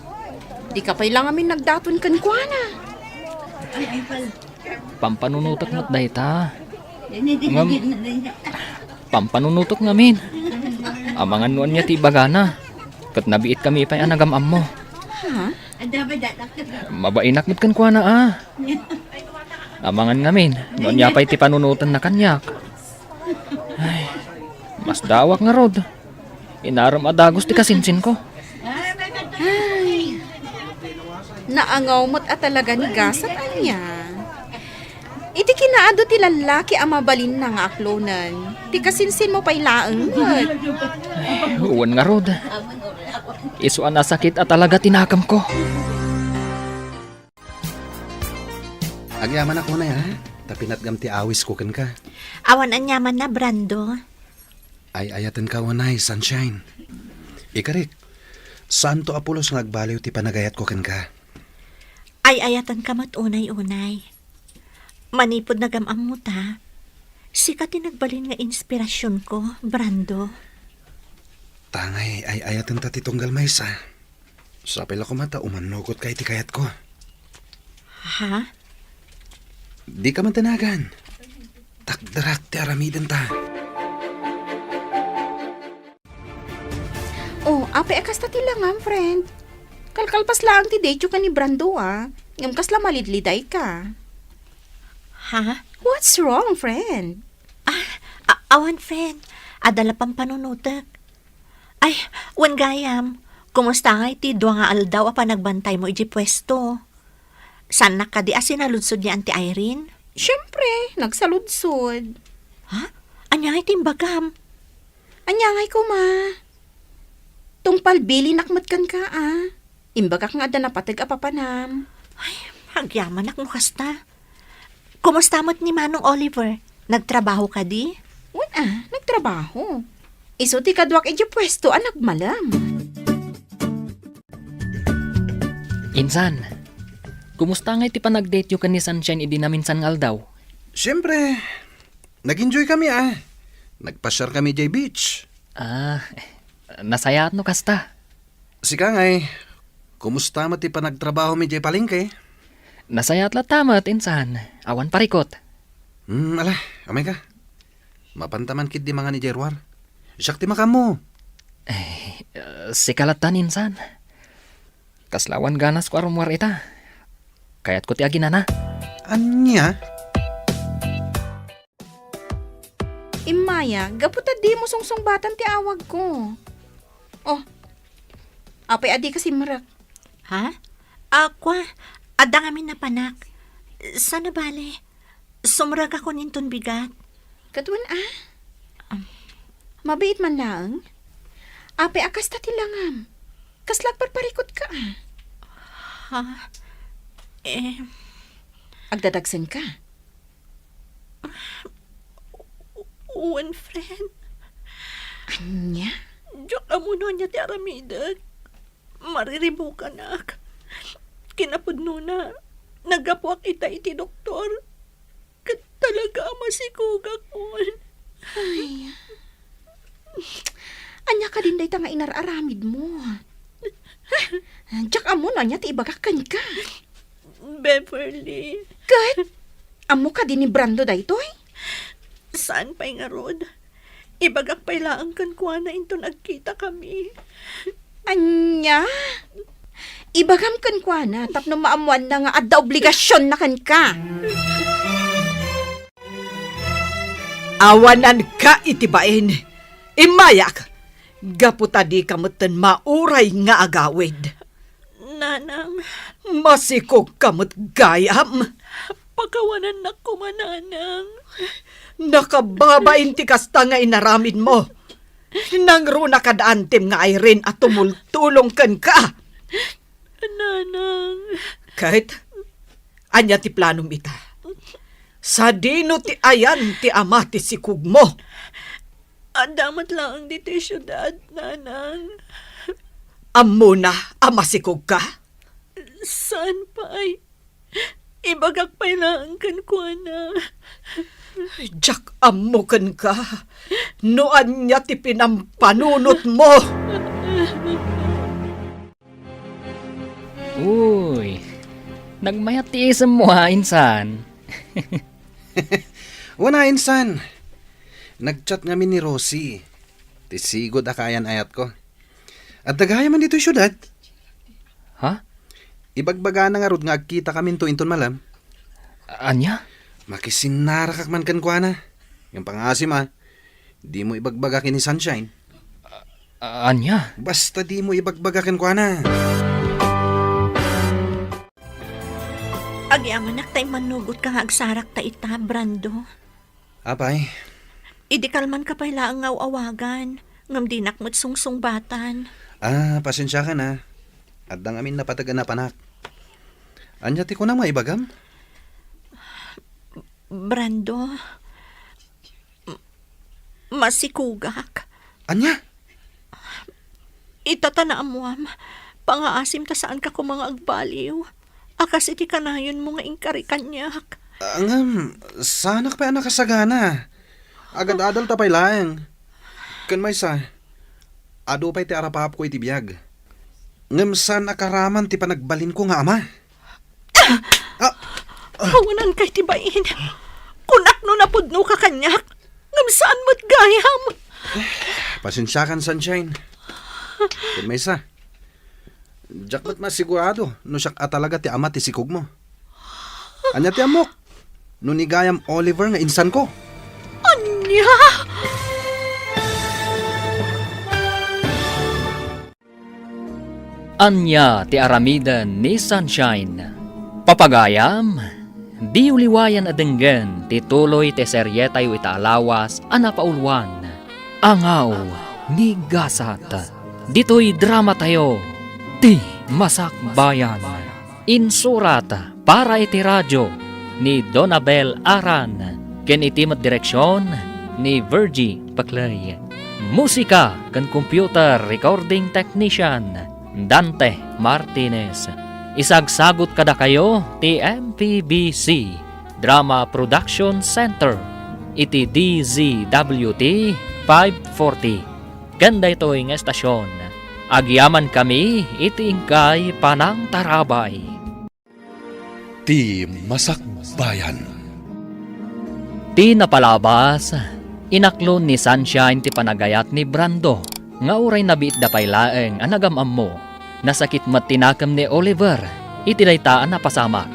Dika pay la ngamin nagdaton kenkuana. Pampanunotek met dayta. Ngem, pampanunotek ngamin. Amangan no ania ti ibagana. Ket nabiitkami pay a nagam-ammo. Ha? Mabainak met kenkuana a. Amangan ngamin no ania pay ti panunotenna kaniak. Ay, masdaawak ngarud. Inarem a dagus ti kasinsinko. Ay, naangaw met a talaga ni gasat ania. Iti kinaadu ti lallaki a mabalinna nga aklonen, ti kasinsinmo pay laeng met. Wen ngarud, isu a nasakit a talaga ti nakemko. Agyamanak unay, ha? Ta pinatgam ti awisko kenka. Awan aniamanna, Brando. Ay-ayatenka unay, Sunshine. Ikarik, saanto a pulos nga agbaliw ti panagayatko kenka. Ay-ayatenka met unay-unay. Manipud nagam-ammota, sika ti nagbalin nga inspirasionko, Brando. Tangay ay-ayatenta ti tunggal maysa. Sapay la koma ta umannugotka iti kayatko. Ha? Dika man danagan. Takderak ti aramidenta. Oh, apay a kasta ti langam, friend? Kalkalpas laeng ti date-yo ken ni Brando, a. Ngem kasla malidlidayka. Ha? What's wrong, friend? Ah, a-, awan, friend. Adda la pampanunotek. Ay, wen gayam, kumusta ngay ti dua nga aldaw a panagbantaymo idiay puesto? Saannak kadi a sinaludsod ni Auntie Irene? Siempre, nagsaludsod. Ha? Ania ngay ti imbagam? Ania ngay koma? Tungpal bilinak met kenka, a. Imbagak nga adda napateg a papanam. Ay, agyamanak no kasta. Kumusta met ni Manong Oliver? Nagtrabaho kadi? Wen a, nagtrabaho. Isu ti kaduak idiay puesto a nagmalem. Insan, kumusta ngay ti panagdate-yo ken ni Sunshine idi naminsan nga aldaw? Siempre, nag-enjoy kami, a. Nagpasiar kami idiay beach. Ah, nasayaat no kasta. Sika ngay, kumusta met ti panagtrabahomi idiay palengke? Nasayaat latta met, insan. Awan parikut. Hmm, ala, umayka. Mapanta man ketdi mangan idiay ruar. Siak ti makaammo. Eh, sika latta, insan. Kasla awan ganasko a rummuar ita. Kayatko ti aginana. Ania? Immaya, gapu ta dimo sungsungbatan ti awagko. Oh, apay a dika simrek? Ha? A, kua, adda ngamin napanak. Saan a bale? Sumrekakon inton bigat. Ket wen a? Am. Mabiit man laeng? Apay a kasta ti langam? Kasla agparparikutka a? Ha? Eh. Agdadagsenka? Wen, friend. Ania? Diak ammo no ania ti aramidek. Mariribukanak. Kinapudnona, naggapuak ita iti doktor. Ket talaga a masikogakon. Ay. Ania kadin dayta nga inar-aramidmo? Diak ammo no ania ti ibagak kenka. Beverly. Ket? Ammo kadi ni Brando daytoy? Saan pay ngarud? Ibagak pay laeng kenkuana inton agkitakami. Ania? Ibagam kenkuana tapno maammoanna nga adda obligasionna kenka. Awananka iti bain. Immayak, gapu ta dika metten mauray nga agawid. Nanang. Masikogka met gayam. Pakawanannak koma, Nanang. Nakababain ti kasta nga inaramidmo. Nangruna kad antim nga Irene a tumultulong kenka. Nanang. Ket, ania ti planom ita? Sadino ti ayan ti ama ti sikogmo? Adda met laeng ditoy siudad, Nanang. Ammona a masikogka? Saan pay. Ibagak pay laeng kenkuana. Diak ammo kenka no ania ti pinampanunotmo. Uy, nagmayat ti isemmo, ha, insan? Wen a, insan. Nag-chat ngamin ni Rosie, ti sigud a kaayan-ayatko. Adda gayamen ditoy siudad. Ha? Ibagbagana ngarud nga agkitakaminto inton malem. Ania? Makisinnarakak man kenkuana. Ngem pangngaasim a, dimo ibagbaga ken ni Sunshine. A-, ania? Basta dimo ibagbaga kenkuana. Agyamanak ta immannugotka nga agsarakta ita, Brando. Apay? Idi kalmanka pay laeng nga aw-awagan, ngem dinak met sungsungbatan. Ah, pasensiakan, ah. Adda ngamin napateg a napanak. Ania ti kunam nga ibagam? Brando, m-, masikugak. Ania? Ita ta naammoam, pangaasim ta saanka koma nga agbaliw. A kas iti kanayonmo nga inkari kaniak. Ah, ngem, saanak pay a nakasagana. Agad-adalta pay laeng. Ken maysa, adu pay ti arapaapko iti biag. Ngem saan a karaman ti panagbalinko nga ama. Ah! Awananka iti bain. Kunak no napudnoka kaniak, ngem saan met gayam. Pasensiakan, Sunshine. Ken maysa, diak met masigurado no siak a talaga ti ama ti sikogmo. Ania ti ammok? No ni gayam Oliver nga insanko? Ania? Ania ti aramiden ni Sunshine? Papagayam, diyo liwayan a denggen ti tuloy ti serietayo ita a lawas a napauluan, Angaw ni Gasat. Ditoy dramatayo, Ti Masakbayan. Insurat para iti radio ni Donabel Aran, ken iti met direksion ni Virgie Paclay. Musika ken computer recording technician, Dante Martinez. Isagsagut kadakayo ti M P B C Drama Production Center iti D Z W T five forty. Ken daytoy nga estasion, agyamankami iti inkay panangtarabay. Ti Masakbayan. Ti napalabas, inaklon ni Sunshine ti panagayat ni Brando nga uray nabiitda pay laeng a nagam-ammo. Nasakit met ti nakem ni Oliver iti dayta a napasamak,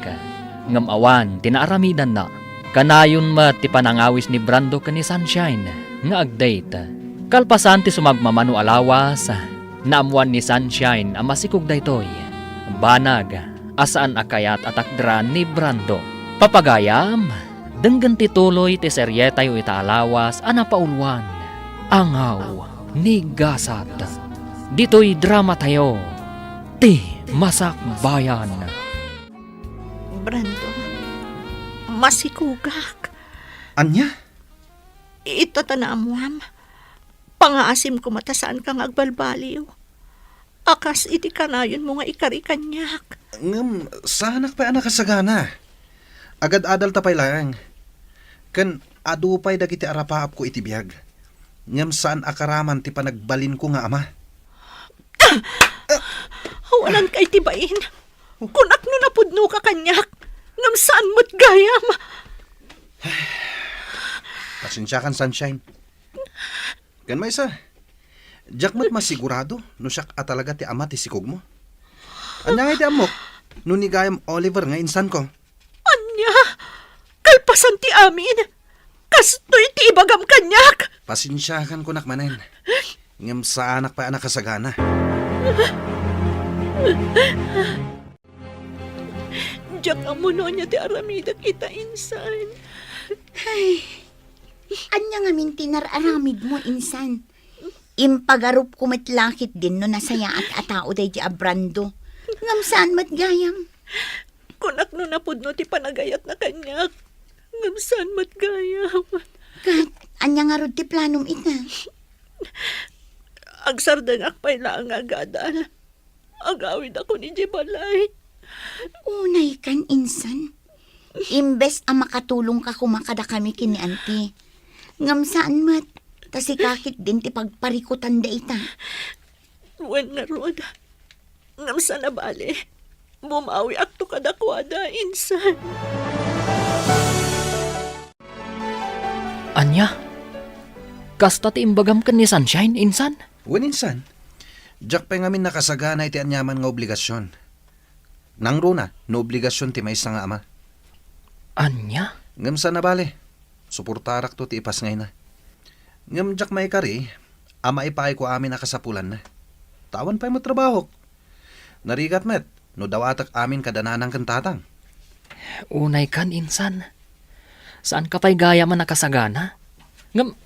ngem awan ti naaramidanna. Kanayon met ti panangawis ni Brando ken ni Sunshine nga ag-date. Kalpasan ti sumagmamano a lawas, naammoan ni Sunshine a masikog daytoy. Banag a saan a kayat a takderan ni Brando. Papagayam, denggen ti tuloy ti serietayo ita a lawas a napauluan, Angaw ni Gasat. Ditoy dramatayo, Ti Masakbayan. Brando, masikugak. Ania? Ita ta naammoam, pangaasim koma ta saanka nga agbalbaliw. A kas iti kanayonmo nga ikari kaniak. Ngem, saanak pay a nakasagana. Agad-adalta pay laeng. Ken adu pay dagiti arapaapko iti biag. Ngem saan a karaman ti panagbalinko nga ama. Awananka iti bain. Kunak no napudnoka kaniak, ngem saan met gayam. Pasensiakan, Sunshine. Ken maysa, diak met masigurado no siak a talaga ti ama ti sikogmo. Ania ngay ti ammok no ni gayam Oliver nga insanko? Ania? Kalpasan ti amin, kastoy ti ibagam kaniak. Pasensiakan kunak manen. Ngem saanak pay a nakasagana. Diak ammo no ania ti aramidek ita, insan. Ay, ania ngamin ti nar-aramidmo, insan? Impagarupko met la ketdin no nasayaat a tao daydi a Brando. Ngem saan met gayam. Kunak no napudno ti panagayatna kaniak. Ngem saan met gayam. Ket, ania ngarud ti planom ita? Agsardengak pay laeng nga agadal. Agawidakon idiay balay. Unaykan, insan. Imbes a makatulongka koma kadakami ken ni Auntie, ngem saan met, ta sika ketdin ti pagparikutan dayta. Wen ngarud, ngem saan a bale, bumawiakto kadakuada, insan. Ania? Kasta ti imbagam ken ni Sunshine, insan? Wen, insan. Diak pay ngamin nakasagana iti aniaman nga obligasion. Nangruna no obligasion ti maysa nga ama. Ania? Ngem saan a bale, suportarakto ti ipasngayna. Ngem diak maikari a maipaayko amin a kasapulanna. Ta awan pay met trabahok. Narigat met no dawatek amin kada nanang ken tatang. Unay kan, insan. Saanka pay gayam a nakasagana? Ngem,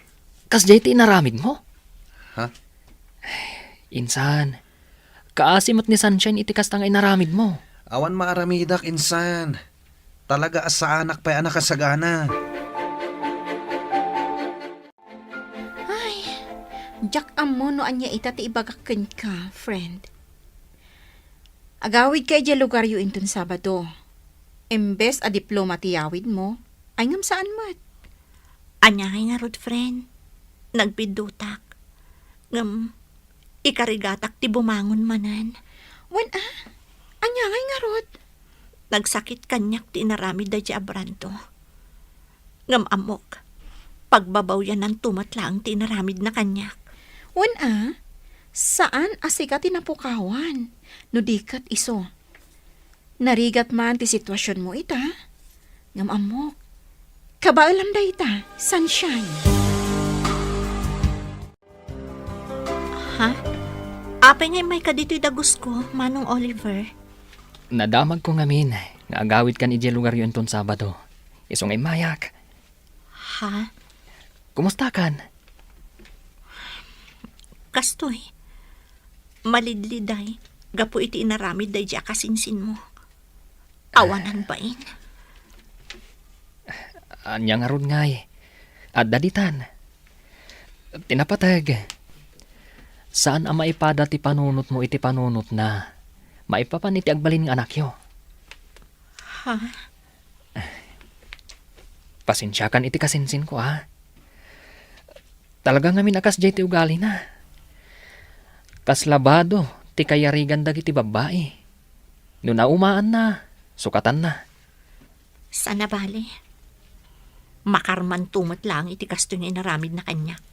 kasdiay ti inaramidmo? Ha? Insan, kaasi met ni Sunshine iti kasta nga inaramidmo. Awan maaramidak, insan. Talaga a saanak pay a nakasagana. Ay, diak ammo no ania ita ti ibagak kenka, friend. Agawidka idiay lugaryo inton Sabado. Imbes a diploma ti yawidmo, ay ngem saan met. Ania ngay ngarud, friend? Nagbiddutak. Ngem, ikarigatak ti bumangon manen. Wen a? Ania ngay ngarud? Nagsakit kaniak ti inaramid daydiay a Brando. Ngem ammok, pagbabawyananto met laeng ti inaramidna kaniak. Wen a, saan a sika ti napukawan, no di ket isu. Narigat man ti situasionmo ita. Ngem ammok, kabaelam dayta, Sunshine. Ha? Apay nga immayka ditoy dagusko, Manong Oliver? Nadamagko ngamin nga agawidkan idiay lugaryo inton Sabado. Isu nga immayak. Ha? Kumustakan? Kastoy, malidliday gapu iti inaramid daydiay a kasinsinmo. Awanan bain. Ania ngarud ngay? Adda ditan. Ti napateg, saan a maipada ti panunotmo iti panunotna maipapan iti agbalin nga anakyo. Ha? Pasensiakan iti kasinsinko, a. Talaga ngamin a kasdiay ti ugalina. Kas labado ti kayarigan dagiti babbai. No naumaanna, sukatanna. Saan a bale. Makarmanto met laeng iti kastoy nga inaramidna kaniak.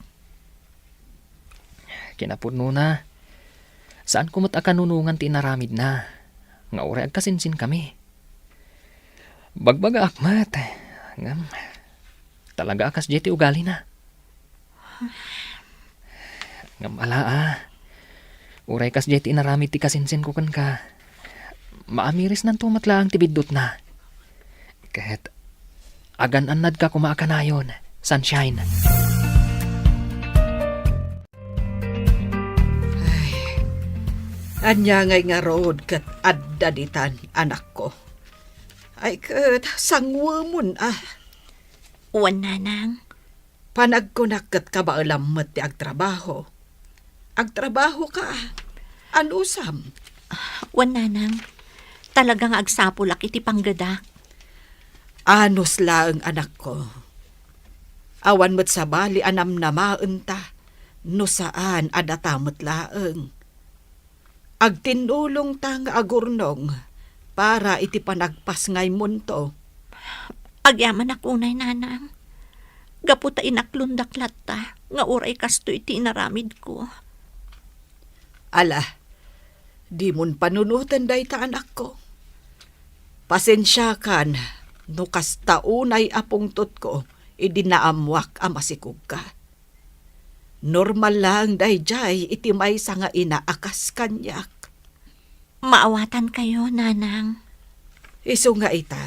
Kinapudnona, saanko met a kanunongan ti inaramidna, nga uray agkasinsinkami. Bagbagaak met, ngem talaga a kasdiay ti ugalina. Ngem ala a, uray kasdiay ti inaramid ti kasinsinko kenka, maamirisnanto met laeng ti biddutna. Ket agan-annadka koma a kanayon, Sunshine. Ay, ania ngay ngarud ket adda ditan, anakko? Ay ket, sanguemon a. Wen, nanang. Panagkunak ket kabaelam met ti agtrabaho. Agtrabahoka. Anusam? Wen, nanang. Talaga nga agsapulak iti panggedak. Anus laeng, anakko. Awan met sabali a namnamaenta no saan a data met laeng. Agtinnulongta nga agurnong para iti panagpasngaymonto. Agyamanak unay, nanang. Gapu ta inaklondak latta nga uray kastoy ti inaramidko. Ala, dimon panunoten dayta, anakko. Pasensiakan no kasta unay a pungtotko idi naammoak a masikogka. Normal laeng daydiay iti maysa nga ina a kas kaniak. Maawatankayo, nanang. Isu nga ita,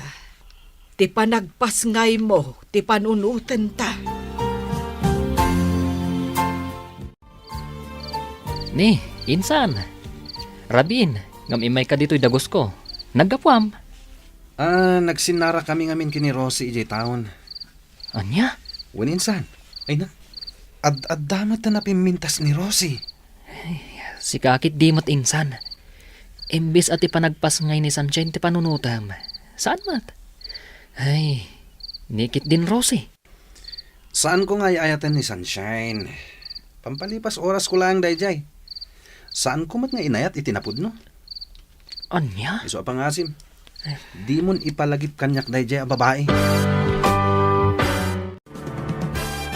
ti panagpasngaymo ti panunotenta. Ni, insan. Rabiin, ngem immayka ditoy dagusko. Naggapuam? Ah, nagsinnarakami ngamin ken ni Rosie idiay town. Ania? Wen, insan. Ay na, ad-adda met ta napimmintas ni Rosie. Ay, sika ketdi met, insan. Imbes a ti panagpasngay ni Sunshine ti panunotem, saan met? Ay, ni ketdin Rosie. Saanko nga ay-ayaten ni Sunshine. Pampalipas orasko laeng daydiay. Saanko met nga inayat iti napudno. Ania? Isu a pangasim. Dimon ipalagip kaniak daydiay a babai.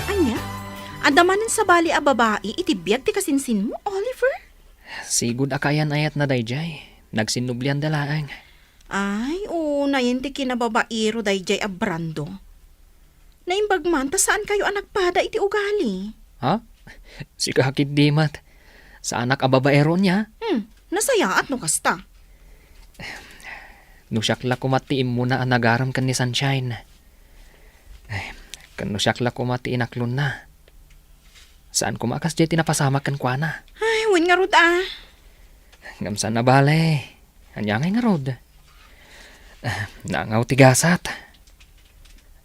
Ania? Adda manen sabali a babai iti biag ti kasinsinmo, Oliver? Sigud a kaayan-ayatna daydiay. Nagsinnublianda laeng. Ay, unayen ti kinababairo daydiay a Brando. Naimbag man ta saankayo a nagpada iti ugali. Ha? Sika ketdi met. Saanak a babaero nia? Hmm, nasayaat no kasta. No siak la koma ti immuna a nagarem ken ni Sunshine. Ay, ken no siak la koma ti inaklonna. Saan koma a kasdiay ti napasamak kenkuana. Ay, wen ngarud a. Ngem saan a bale. Ania ngay ngarud? Ah, nangaw ti gasat.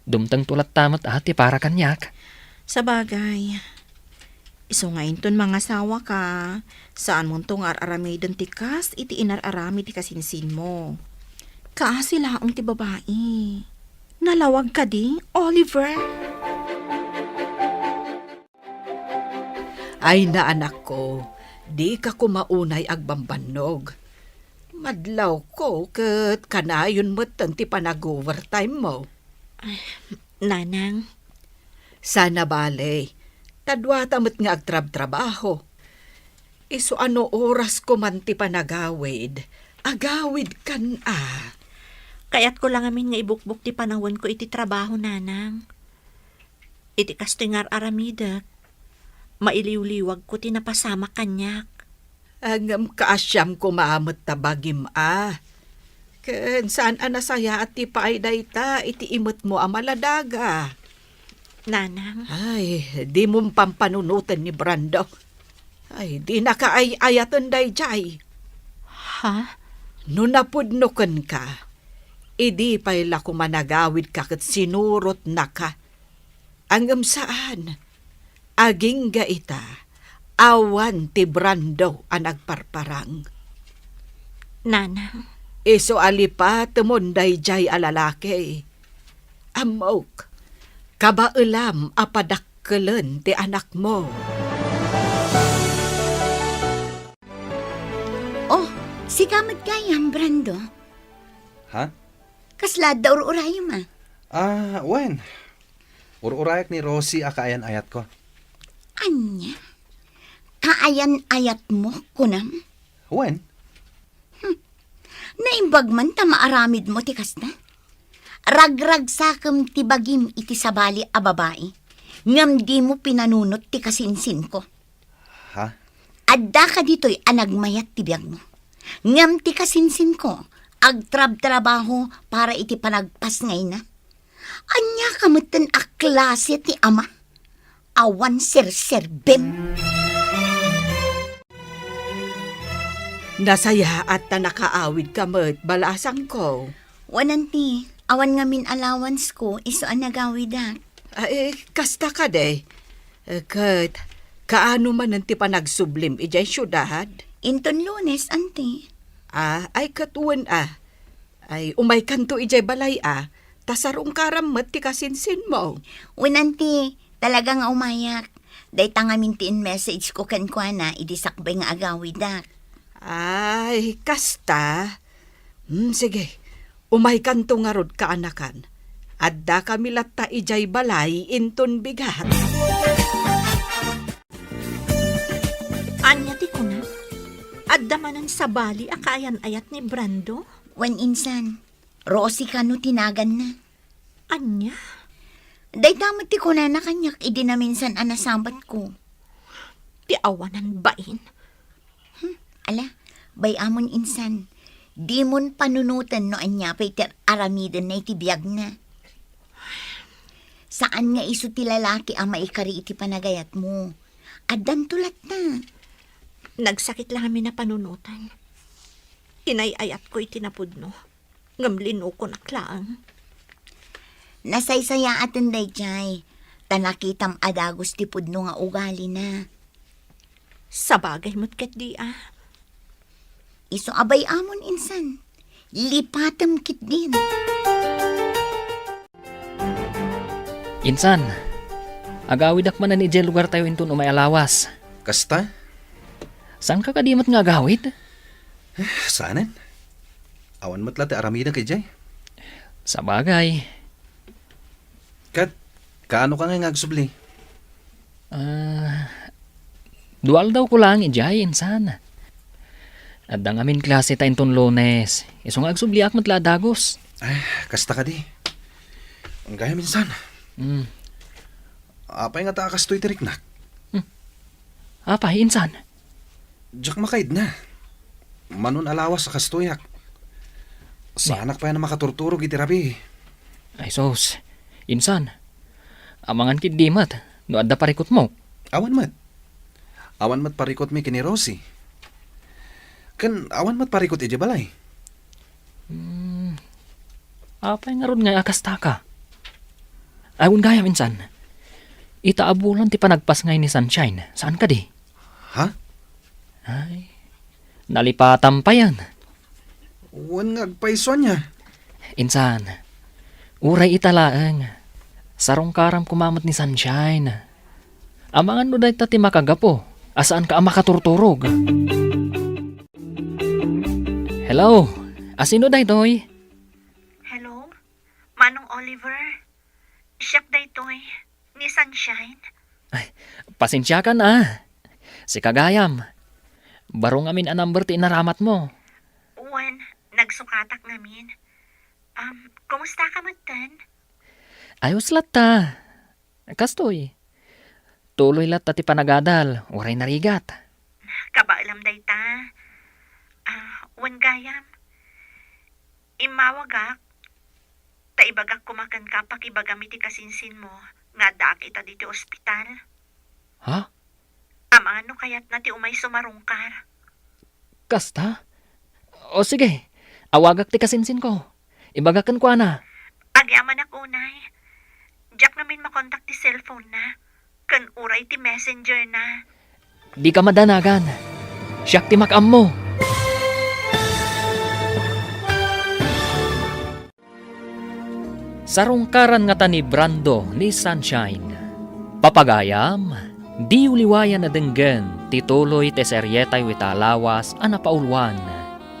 Dumtengto latta met a ti para kaniak. Sabagay. Isu nga inton mangasawaka, saanmonto nga ar-aramiden ti kas iti inar-aramid ti kasinsinmo. Kaasi laeng ti babai. Nalawag kadi, Oliver? Ay, naanakko, dika koma unay agbambannog. Madlawko ket kanayon metten ti panag-overtime mo. Ay, Nanang. Saan a bale, ta duata met nga agtrabtrabaho. Isu a no oras ko man ti panagawid, agawidkan a. Kayatko la ngamin nga ibukbok ti panawenko iti trabaho, Nanang. Iti kastoy nga ar-aramidek, mailiwliwagko ti napasamak kaniak. Ngem kaasiam koma met ta bagim a. Ken saan a nasayaat ti paay dayta iti imetmo a maladaga. Nanang. Ay, dimon pampanunoten ni Brando. Ay, dinaka ay-ayaten daydiay. Ha? No napudno kenka, idi pay la koma nagawidka ket sinurotnaka. Ngem saan. Agingga ita, awan ti Brando a nagparparang. Nanang. Isu a lipatemon daydiay a lalaki. Ammok, kabaelam a padakkelen ti anakmo. Oh, sika met gayam, Brando. Ha? Kasla adda ur-urayem a? Ah, wen. Ur-urayak ni Rosie a kaayan-ayatko. Ania? Kaayan-ayatmo, kunam? Wen. Hmm. Naimbag man ta maaramidmo ti kasta? Ragragsakem ti bagim iti sabali a babai, ngem dimo pinanunot ti kasinsinko. Ha? Addaka ditoy a nagmayat ti biagmo. Ngem ti kasinsinko, agtrabtrabaho para iti panagpasngayna. Ania ka metten a klase ti ama? Awan serserbim. Nasayaat ta nakaawidka met, balasangko. Wen, auntie, awan ngamin allowance ko, isu a nagawidak. Ay, kasta kadi. Eh, ket, kaano manen ti panagsublim idiay siudad? Inton Lunes, auntie. Ah, ay, ket wen a. Ay, umaykanto idiay balay a, ta sarungkaram met ti kasinsinmo. Wen, auntie, talaga nga umayak. Dayta ngamin ti in-message ko kenkuana idi sakbay nga agawidak. Ay, kasta? Hmm, sige. Umaykanto ngarud, kaanakan. Addakami latta idiay balay inton bigat. Ania ti kuna? Adda manen sabali a kaayan-ayat ni Brando? Wen, insan. Rosie kano ti naganna. Ania? Dayta met ti kunana kaniak idi naminsan a nasabatko. Ti awanan bain. Hmm, ala, bay-amon insan. Dimon panunoten no ania pay ti ar-aramidenna iti biagna. Saan nga isu ti lalaki a maikari iti panagayatmo. Addanto latta. Nagsakit la ngamin a panunoten. Inay-ayatko iti napudno. Ngem linukonak laeng. Nasaysayaaten daydiay, ta nakitam a dagus ti pudno nga ugalina. Sabagay met ketdi a. Isu a bay-amon insan, lipatem ketdin. Insan, agawidak manen idiay lugartayo inton umay a lawas. Kasta? Saanka kadi met nga agawid? Eh, saanen. Awan met la ti aramidek idiay. Sabagay. Ket, kaano ka ngay nga agsubli? Ah, dua aldawko laeng idiay, insan. Adda ngamin klase ta inton Lunes. Isu nga agsubliak met la a dagus. Ay, kasta kadi. Gayam, insan. Hmm. Apay ngata a kastoy ti riknak? Hmm. Apay, insan? Diak makaidna. Manon a lawas a kastoyak. Saanak pay a makaturturog iti rabii. Ay sus, insan, amangan ketdi met no adda parikutmo. Awan met. Awan met parikutmi ken ni Rosie. Ken awan met parikut idiay balay. Hmm, apay ngarud ngay a kastaka? Ay, wen gayam, insan. Ita a bulan ti panagpasngay ni Sunshine, saan kadi? Ha? Ay, nalipatam payen. Wen nga agpayso ania? Insan, uray ita laeng, sarungkaram koma met ni Sunshine. Amangan no dayta ti makagapu a saanka a makaturturog. Hello, asino daytoy? Hello, Manong Oliver. Siak daytoy, ni Sunshine. Ay, pasensiakan a. Sika gayam. Baro ngamin a number ti inaramatmo. Wen, nagsukatak ngamin. Um, kumusta ka metten? Ayos latta. Kastoy. Tuloy latta ti panagadal, uray narigat. Kabaelam dayta. Ah, wen gayam. Immawagak, ta ibagak koma kenka pakibagam iti kasinsinmo nga addaak ita ditoy ospital. Ha? Amangan no kayatna ti umay sumarungkar. Kasta? O sige, awagak ti kasinsinko. Ibagak kenkuana. Agyamanak unay. Diak ngamin makontak ti cellphone na, ken uray ti messenger na. Dika madanagan. Siak ti makaammo. Sarungkaran ngata ni Brando ni Sunshine. Papagayam, diyo liwayan a denggen ti tuloy ti serietayo ita a lawas a napauluan,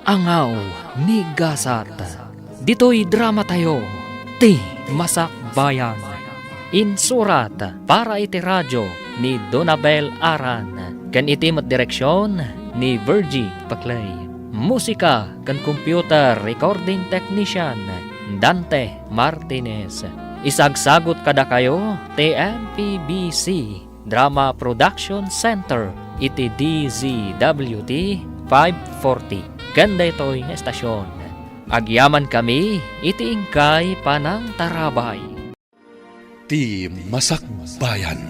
Angaw ni Gasat. Ditoy dramatayo, Ti Masakbayan. Insurat para iti radio ni Donabel Aran, ken iti met direksion ni Virgie Paclay. Musika ken computer recording technician, Dante Martinez. Isagsagut kadakayo ti M P B C Drama Production Center iti D Z W T five forty. Ken daytoy nga estasion, agyamankami iti inkay panangtarabay. Ti Masakbayan.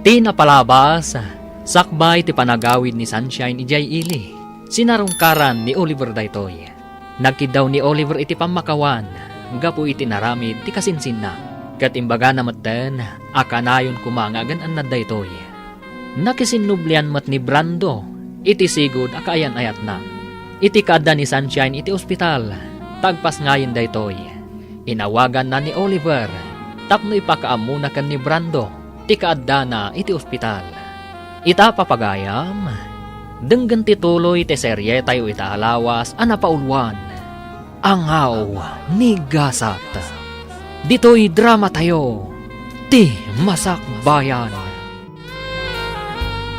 Ti napalabas, sakbay ti panagawid ni Sunshine idiay ili, sinarungkaran ni Oliver daytoy. Nagkiddaw ni Oliver iti pammakawan gapu iti naramid ti kasinsinna, ket imbagana metten a kanayon koma nga agan-annad daytoy. Nakisinnublian met ni Brando iti sigud a kaayan-ayatna. Iti kaadda ni Sunshine iti ospital, ta agpasngayen daytoy, inawaganna ni Oliver tapno ipakaammona ken ni Brando ti kaaddana iti ospital. Ita, papagayam, denggen ti tuloy ti serietayo ita a lawas a napauluan, Angaw ni Gasat. Ditoy dramatayo, Ti Masakbayan.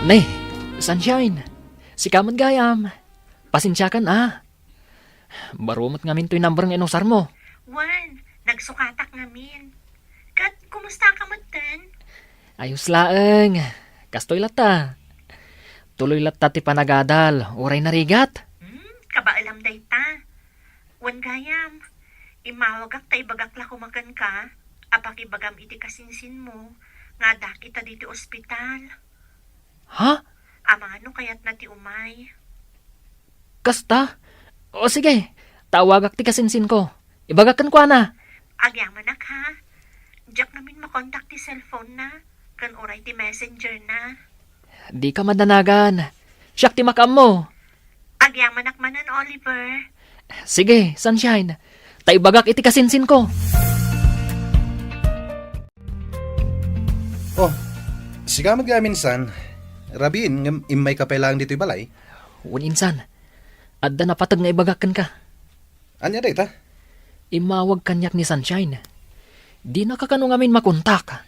Ne, Sunshine, sika met gayam. Pasensiakan a. Baro met ngamin toy number nga inusarmo. Wen, nagsukatak ngamin. Ket kumusta ka metten? Ayos laeng. Kastoy latta. Tuloy latta ti panagadal, uray narigat. Hmm, kabaelam dayta. Wen gayam, immawagak ta ibagak la koma kenka a pakibagam iti kasinsinmo nga addaak ita ditoy ospital. Ha? Amangan no kayatna ti umay. Kasta? O sige, ta awagak ti kasinsinko. Ibagak kenkuana. Agyamanak, ha? Diak ngamin makontak ti cellphone na, ken uray ti messenger na. Dika madanagan. Siak ti makaammo. Agyamanak manen, Oliver. Sige, Sunshine. Ta ibagak iti kasinsinko. Oh, sika met gayam, insan. Rabiin ngem immayka pay laeng ditoy balay. Wen, insan. Adda napateg nga ibagak kenka. Ania dayta? Immawag kaniak ni Sunshine. Dinaka kano ngamin makontak.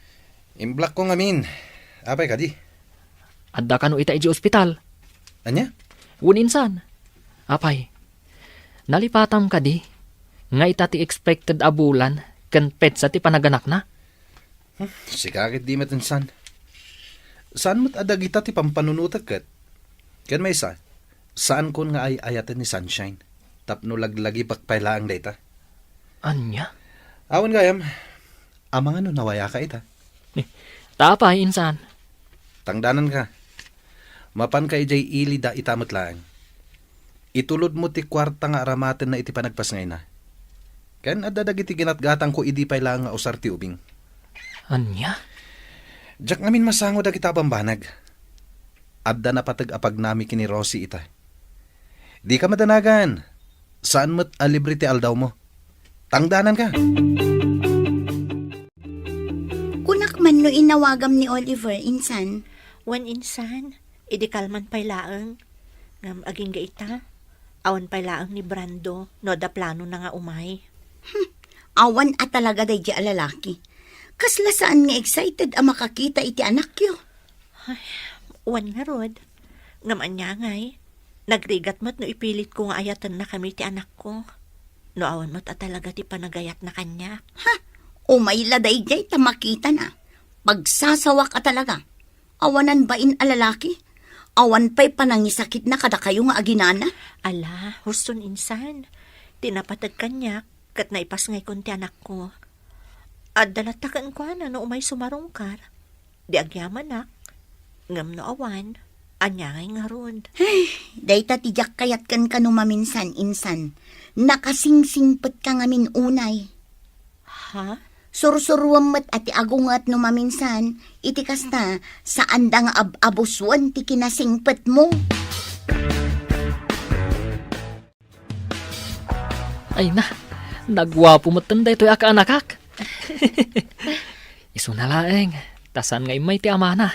Imblockko ngamin. Apay kadi? Adda kano ita idiay ospital. Ania? Wen, insan. Apay, nalipatam kadi nga ita ti expected a bulan ken petsa ti panaganakna? Hmm, sika ket di met, insan. Saan met a dagita ti pampanunotek ket? Ken maysa, saankon nga ay-ayaten ni Sunshine. tapno laglagipek pay laeng dayta. Ania? Awan gayam, amangan no nawayaka ita. Eh, ta apay, insan? Tangdananka. Mapanka idiay ili da ita met laeng. Itulodmo ti kuarta nga aramatenna iti panagpasngayna. Ken adda dagiti ginatgatangko idi pay laeng nga usar ti ubing. Ania? Diak ngamin masango dagita a bambanag. Adda napateg a pagnami ken ni Rosie ita. Dika madanagan. Saan met a libre ti aldawmo. Tangdananka. Kunak man no inawagam ni Oliver, insan. Wen, insan, idi kalman pay laeng. Ngem agingga ita, awan pay laeng ni Brando no adda planona nga umay. Hmm, awan a talaga daydi a lalaki. Kasla saan nga excited a makakita iti anakyo. Ay, wen ngarud. Ngem ania ngay, nagrigat met no ipilitko nga ayatennakami ti anakko. No awan met a talaga ti panagayatna kaniak. Ha? Umay la daydiay ta makitana. Pagsasawak a talaga. Awanan bain a lalaki. Awan pay panangisakitna kadakayo nga aginana. Ala, huston insan. Ti napateg kaniak, ket naipasngaykon ti anakko. Adda latta kenkuana no umay sumarungkar. Di agyamanak, ngem no awan, ania ngay ngarud? Ay, dayta ti diak kayat kenka no maminsan, insan. Nakasingsingpetka ngamin unay. Ha? Sursuruem met a ti agunget no maminsan, iti kasta, saanda nga ab-abusuen ti kinasingpetmo. Ay na, naguapo metten daytoy a kaanakak. Isuna laeng, ta saan nga immay ti amana.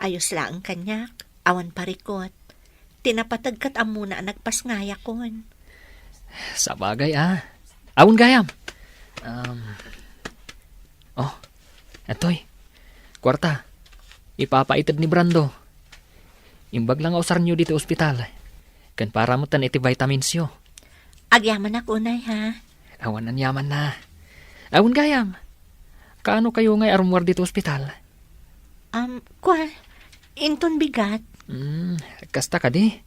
Ayos laeng kaniak, awan parikot. Ti napateg ket ammona a nagpasngayakon. Sabagay a. Awan gayam. Um, oh, atoy. Kuarta. Ipapaited ni Brando. Imbag la nga usarnyo ditoy ospital. Ken para metten iti vitaminsyo. Agyamanak unay, ha? Awan aniamanna. Awan gayam. Kaano kayo ngay a rummuar ditoy ospital? Um, kua, inton bigat. Hmm, kasta kadi.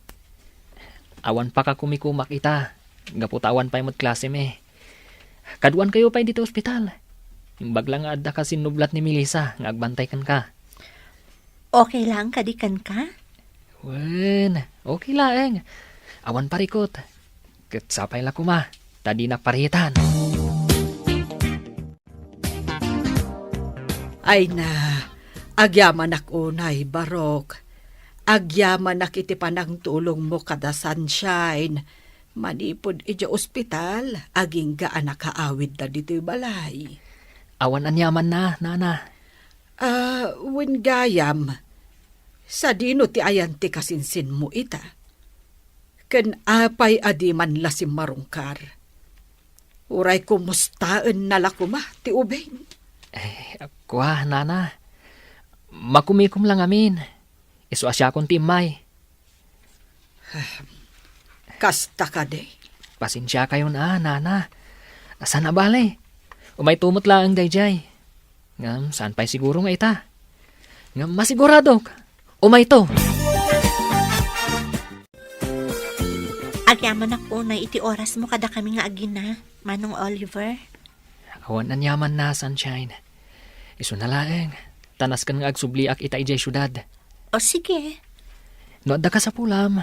Awan pakakumikumak ita. Gapu ta awan pay met klasemi. Kaduan kayo pay ditoy ospital. Imbag la nga adda ka sinnublat ni Melissa nga agbantay kenka. Okay laeng kadi kenka? Wen, okay laeng. Awan parikot. Ket sapay la koma, ta dinak paritan. Ay na, agyamanak unay, Barok. Agyamanak iti panangtulongmo kada Sunshine. Manipud idiay ospital, agingga a nakaawidda ditoy balay. Awan aniamanna, Nana. Ah, wen gayam, sadino ti ayan ti kasinsinmo ita? Ken apay a di man la simmarungkar? Uray kumustaenna la koma ti ubing? Eh, kua, Nana. Makumikom la ngamin. Isu a siakon ti immay. Kasta kadi. Pasensiakayon a, Nana. Saan a bale. Umayto met laeng daydiay. Ngem saan pay siguro nga ita. Ngem masiguradok, umayto. Agyamanak unay iti orasmo kadakami nga agina, Manong Oliver. Awan aniamanna, Sunshine. Isuna laeng, ta nasken nga agsubliak ita idiay siudad. O, sige. No adda kasapulam,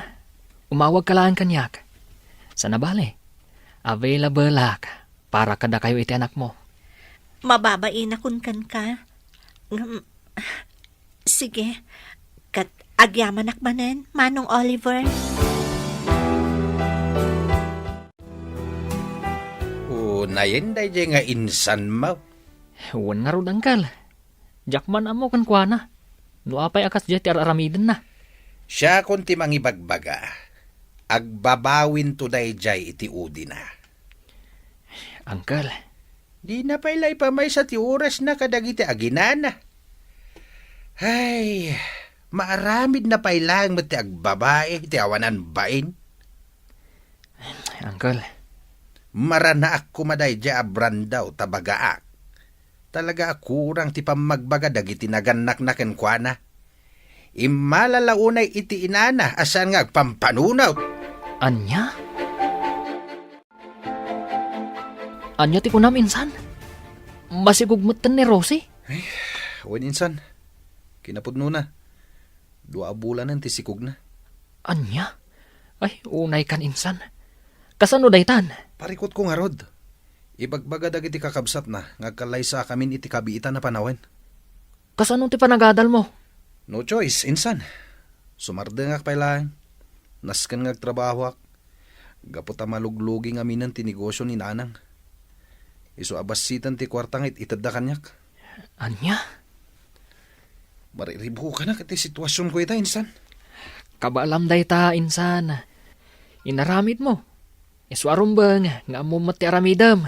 umawagka laeng kaniak. Saan a bale, available-ak para kadakayo iti anakmo. Mababainakon kenka. Ngem, sige. Ket agyamanak manen, Manong Oliver. Unayen daydiay nga insanmo. Wen ngarud, Uncle. Diak man ammo kenkuana no apay a kasdiay ti ar-aramidenna. Siakon ti mangibagbaga. Agbabawinto daydiay iti udina. Uncle. Dina pay la ipamaysa ti orasna kadagiti aginana. Ay, maaramidna pay laeng met ti agbabai iti awanan bain. Uncle. Maranaak koma daydiay a Brando ta bagaak. Talaga a kurang ti pammagbaga dagiti nagannakna kenkuana. Immala la unay iti inana a saan nga agpampanunot. Ania? Ania ti kunam, insan? Masikog metten ni Rosie? Ay, wen, insan. Kinapudnona. Dua a bulanen ti sikogna. Ania? Ay, unay kan, insan. Kasano daytan? Parikutko ngarud. Ibagbaga dagiti kakabsatna nga agkallaysakamin iti kabiitan a panawen. Kasano ti panagadalmo? No choice, insan. Sumardengak pay laeng. Nasken nga agtrabahoak. Gapu ta maluglugi ngaminen ti negosio ni Nanang. Isu a bassiten ti kuarta nga it-itedda kaniak. Ania? Mariribukanak iti situasionko ita, insan. Kabaelam dayta, insan. Inaramidmo. Isu a rumbeng nga ammom met ti aramidem.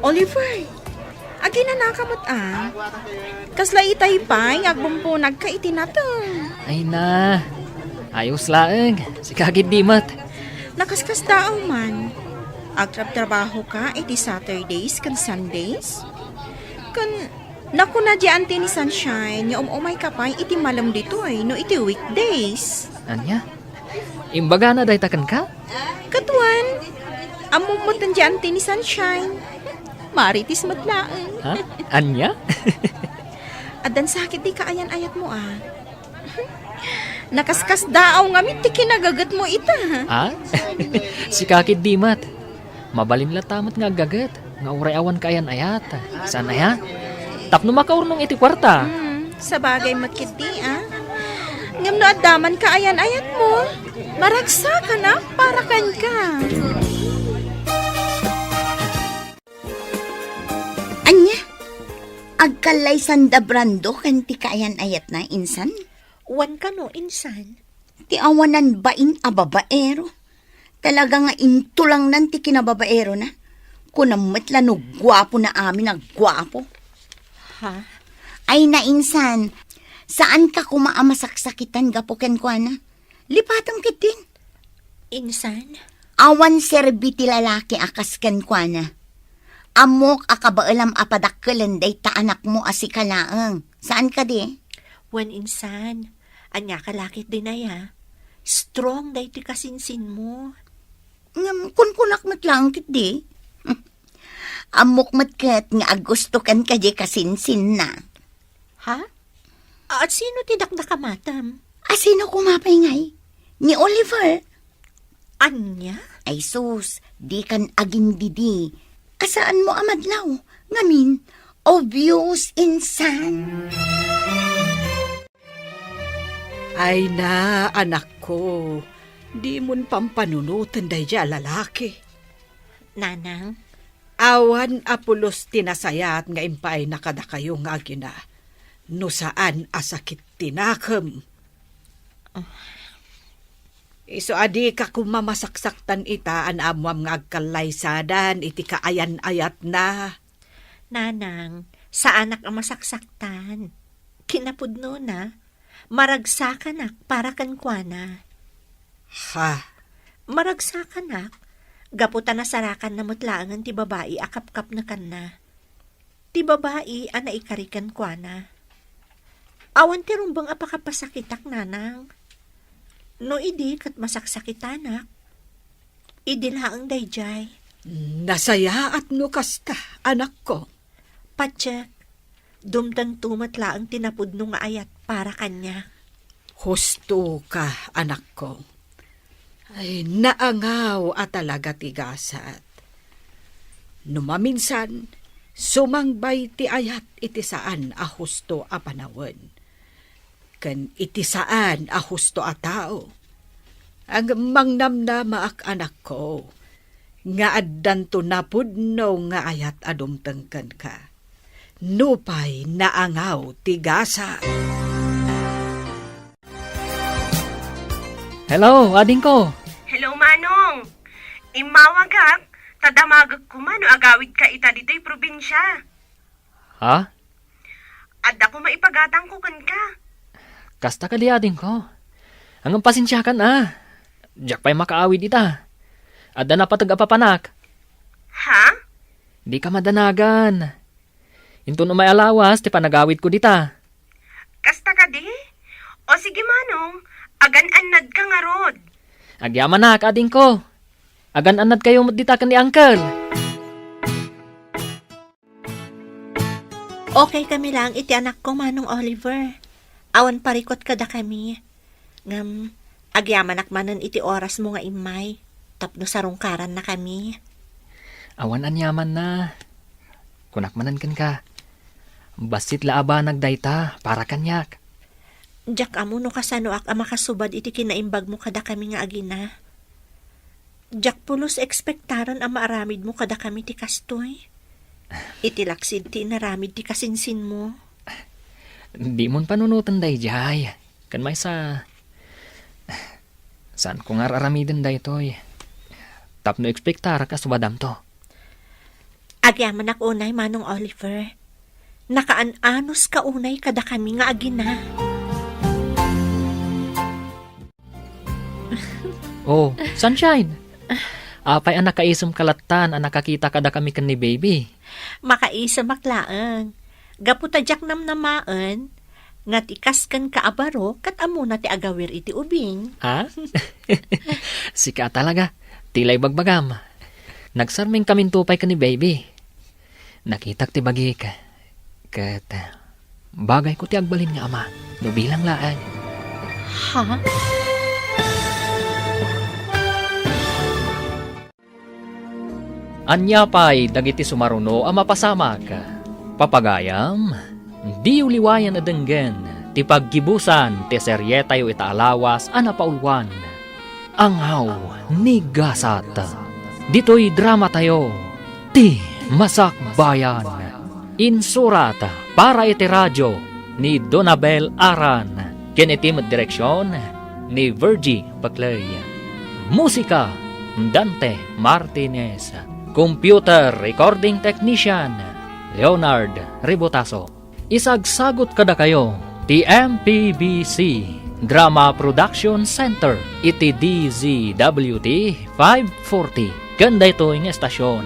Oliver, aginanaka met a. Kasla itay pay nga agbumpunagka iti nateng. Ay na, ayos laeng. Sika ketdi met. Nakaskasdaaw man. Agtrabtrabahoka iti Saturdays ken Sundays? Ken nakuna di anti ni Sunshine nga um-umayka pay iti malem ditoy no iti weekdays. Ania? Imbagana dayta kenka? Kaduan, ammom met ti anti ni Sunshine. Marites met laeng. Ha? Ania? Addan sakit ti kaayan-ayatmo a. Nakaskasdaaw ngamin ti kinagagetmo ita. Ha? Sika ketdi met. Mabalin latta met nga aggaget nga uray awan kaayan-ayat. Saan aya? Tapno makaurnong iti kuarta. Hmm, sabagay met ketdi a. Ngem no adda man kaayan-ayatmo, maragsakanak para kenka. Ania? Agkallaysanda Brando ken ti kaayan-ayatna, insan? Wen kano, insan? Ti awanan bain a babaero. Talaga nga intulangnan ti kinababaerona. Kunam met la no guapo na amin a guapo. Ha? Ay, nainsan, saanka koma a masaksakitan gapu kenkuana. Lipatem ketdin. Insan? Awan serbi ti lalaki a kas kenkuana. Ammok a kabaelam a padakkelen dayta anakmo a sika laeng. Saan kadi? Wen, insan. Ania ka la ketdin aya? Strong daytoy kasinsinmo. Ngem kunkunak met laeng ketdi. Ammok met ket nga agustokan kadi kasinsinna. Ha? At sino ti dakdakamatem? A sino koma pay ngay? Ni Oliver? Ania? Ay sus, dikan agindidi. A saanmo a madlaw. Ngamin, obvious, insan. Ay na, anakko, dimon pampanunoten daydiay a lalaki. Nanang? Awan a pulos ti nasayaat nga impaayna kadakayo nga agina, no saan a sakit ti nakem. Isu a dika koma masaksaktan ita a naammoam nga agkallaysadan iti kaayan-ayatna. Nanang, saanak a masaksaktan. Kinapudnona, maragsakanak para kenkuana. Ha? Maragsakanak, gapu ta nasarakanna met laengen ti babai a kapkapnekanna. Ti babai a naikari kenkuana. Awan ti rumbeng a pakapasakitak, nanang. No idi ket masaksakitanak, idi laeng daydiay. Nasayaat no kasta, anakko. Patiek, dumtengto met laeng ti napudno nga ayat para kaniak. Husto ka, anakko. Ay, naangaw a talaga ti gasat. No maminsan, sumangbay ti ayat iti saan a husto a panawen, ken iti saan a husto a tao. Ngem mangnamnamaak, anakko, nga addanto napudno nga ayat a dumteng kenka, nupay naangaw ti gasat. Hello, adingko. Hello, Manong. Immawagak, ta damagek koma no agawidka ita ditoy probinsia. Ha? Adda koma ipagatangko kenka. Kasta kadi, adingko. Ngem pasensiakan a. Diak pay makaawid ita. Adda napateg a papanak. Ha? Dika madanagan. Inton umay a lawas ti panagawidko dita. Kasta kadi? O sige, Manong, agan-annadka ngarud. Agyamanak, adingko. Agan-annadkayo met dita ken ni Uncle. Okay kami laeng iti anakko, Manong Oliver. Awan parikot kadakami. Ngem, agyamanak manen iti orasmo nga immay, tapno sarungkarannakami. Awan aniamanna. Kunak manen kenka, bassit la a banag dayta para kaniak. Diak ammo no kasanoak a makasubad iti kinaimbagmo kadakami nga agina. Diak pulos ekspektaren a maaramidmo kadakami ti kastoy. Iti laksid ti inaramid ti kasinsinmo. Dimon panunoten daydiay. Ken maysa, saanko nga ar-aramiden daytoy tapno ekspektarak a subadamto. Agyamanak unay, Manong Oliver. Nakaan-anuska unay kadakami nga agina. Oh, Sunshine! Apay a nakaisem ka lattan a nakakita kadakami ken ni Baby? Makaisemak laeng. Gapu ta diak namnamaen nga ti kas kenka a baro ket ammona ti agawir iti ubing. Ha? Sika talaga. Tila ibagbagam. Nagsarmingkaminto pay ken ni Baby. Nakitak ti bagik, ket bagayko ti agbalin nga ama, no bilang laeng. Ha? Ania pay dagiti sumaruno a mapasamak? Papagayam, diyo liwayan a denggen ti paggibusan ti serietayo ita a lawas a napaulwan. Angaw ni Gasat. Ditoy dramatayo, Ti Masakbayan. Insurat para iti radio ni Donabel Aran, ken iti met direksion ni Virgie Paclay. Musika, Dante Martinez. Computer recording technician, Leonard Rebotaso. Isagsagut kadakayo ti M P B C Drama Production Center iti D Z W T five forty ken daytoy nga estasion.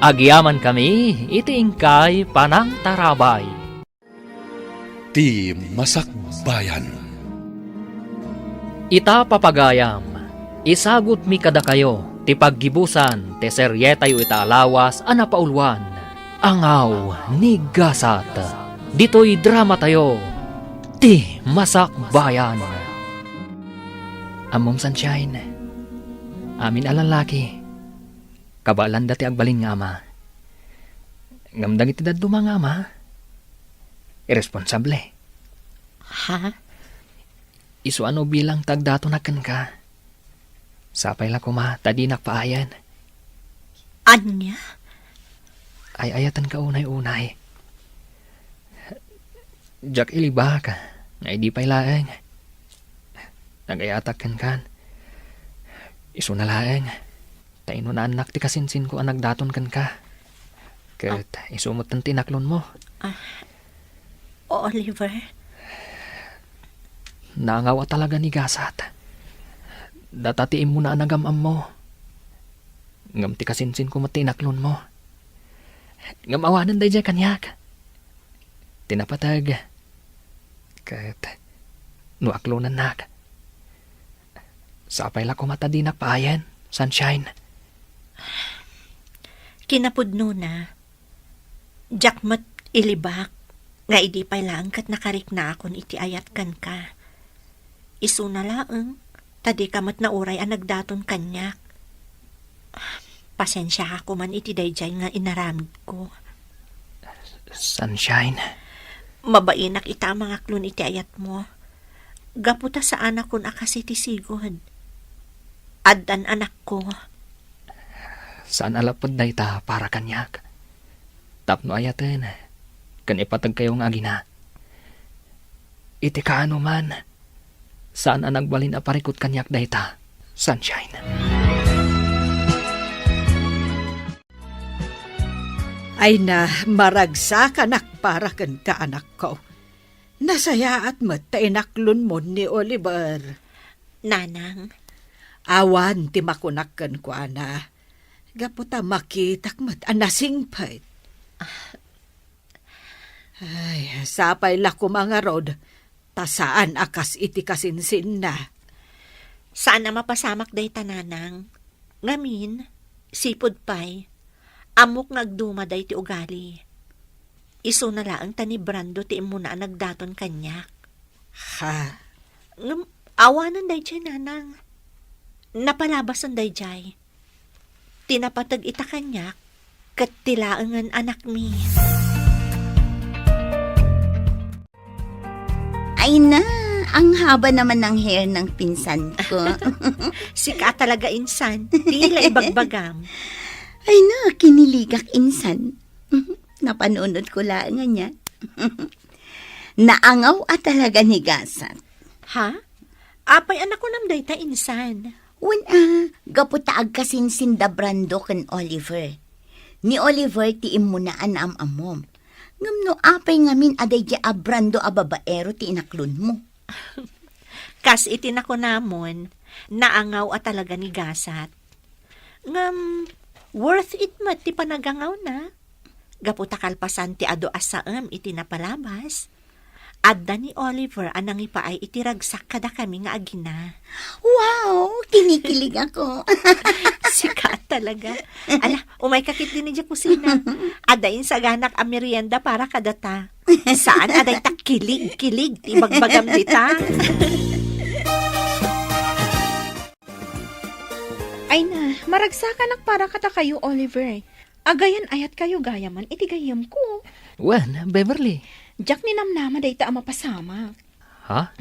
Agyamankami iti inkay panangtarabay. Ti Masakbayan. Ita, papagayam, isagutmi kadakayo ti paggibusan ti serietayo ita a lawas a napaulwan, Angaw ni Gasat. Ditoy dramatayo, Ti Masakbayan. Ammom, Sunshine, amin a lallaki, kabaelanda ti agbalin nga ama. Ngem dagiti dadduma nga ama, irresponsable. Ha? Isu a no bilang ta agdatonak kenka. Sapay la koma ta dinak paayen. Ania? Ay-ayatenka unay-unay. Diak ilibak nga idi pay laeng nagayatak kenkan, isuna laeng ta inunaannak ti kasinsinko a nagdaton kenka. Ket isu metten ti inaklonmo. Ah, Oliver. Naangaw a talaga ni Gasat. Data ti immuna a nagam-ammo. Ngem ti kasinsinko met ti inaklonmo. Ngem awanen daydiay kaniak. Ti napateg. Ket no aklonennak, sapay la koma ta dinak paayen, Sunshine. Kinapudnona, diak met ilibak nga idi pay laeng ket nakariknaakon iti ayat kenka. Isuna laeng ta dika met nauray a nagdaton kaniak. Pasensiaka koman iti daydiay nga inaramidko. Sunshine. Mabainak ita a mangaklon iti ayatmo. Gapu ta saanakon a kasi ti sigud. Addan anakko. Saan a lapud dayta para kaniak. Tapno ayaten ken ipatagkayo nga agina. Iti kaanoman, saan a nagbalin a parikut kaniak dayta, Sunshine. Ay na, maragsakanak para kenka, anakko. Nasayaat met ta inaklonmon ni Oliver. Nanang. Awan ti makunak kenkuana. Gapu ta makitak met a nasingpet. Ay, sapay la koma ngarud, ta saan a kas iti kasinsinna. Saan a mapasamak dayta, Nanang. Ngamin, sipud pay, ammok nga agduma daytoy ugali. Isuna laeng ta ni Brando ti immuna a nagdaton kaniak. Ha? Ngem, awanen dayjay, nanang. Napalabasen dayjay. Ti napateg ita kaniak, ket ti laengen anakmi. Ay na, ang haba naman ng hair ng pinsan ko. Sika talaga, insan. Tila ibagbagam. Ay na, kiniligak, insan. Napanunot ko laeng ania. Naangaw a talaga ni Gasat. Ha? Apay a nakunam dayta, insan? Wen a, gapu ta agkasinsin da Brando ken Oliver. Ni Oliver ti immuna a naam-ammom. Ngem no apay ngamin a daydi a Brando a babaero ti inaklonmo? Kas iti nakunamon, naangaw a talaga ni Gasat. Ngem, worth it met ti panagangawna. Gapu ta kalpasan ti adu a saem iti napalabas, adda ni Oliver a nangipaay iti ragsak kadakami nga agina. Wow! Kinikilig ako. Sika talaga. Ala, umayka ketdi idiay kusina. Adda insaganak a merienda para kadata. Saan a dayta kilig-kilig ti ibagbagam dita? Ay na, maragsakanak para kadakayo, Oliver. Agayan-ayatkayo gayamen iti gayyemko. Wen, Beverly. Diak ninamnama dayta a mapasamak. Ha?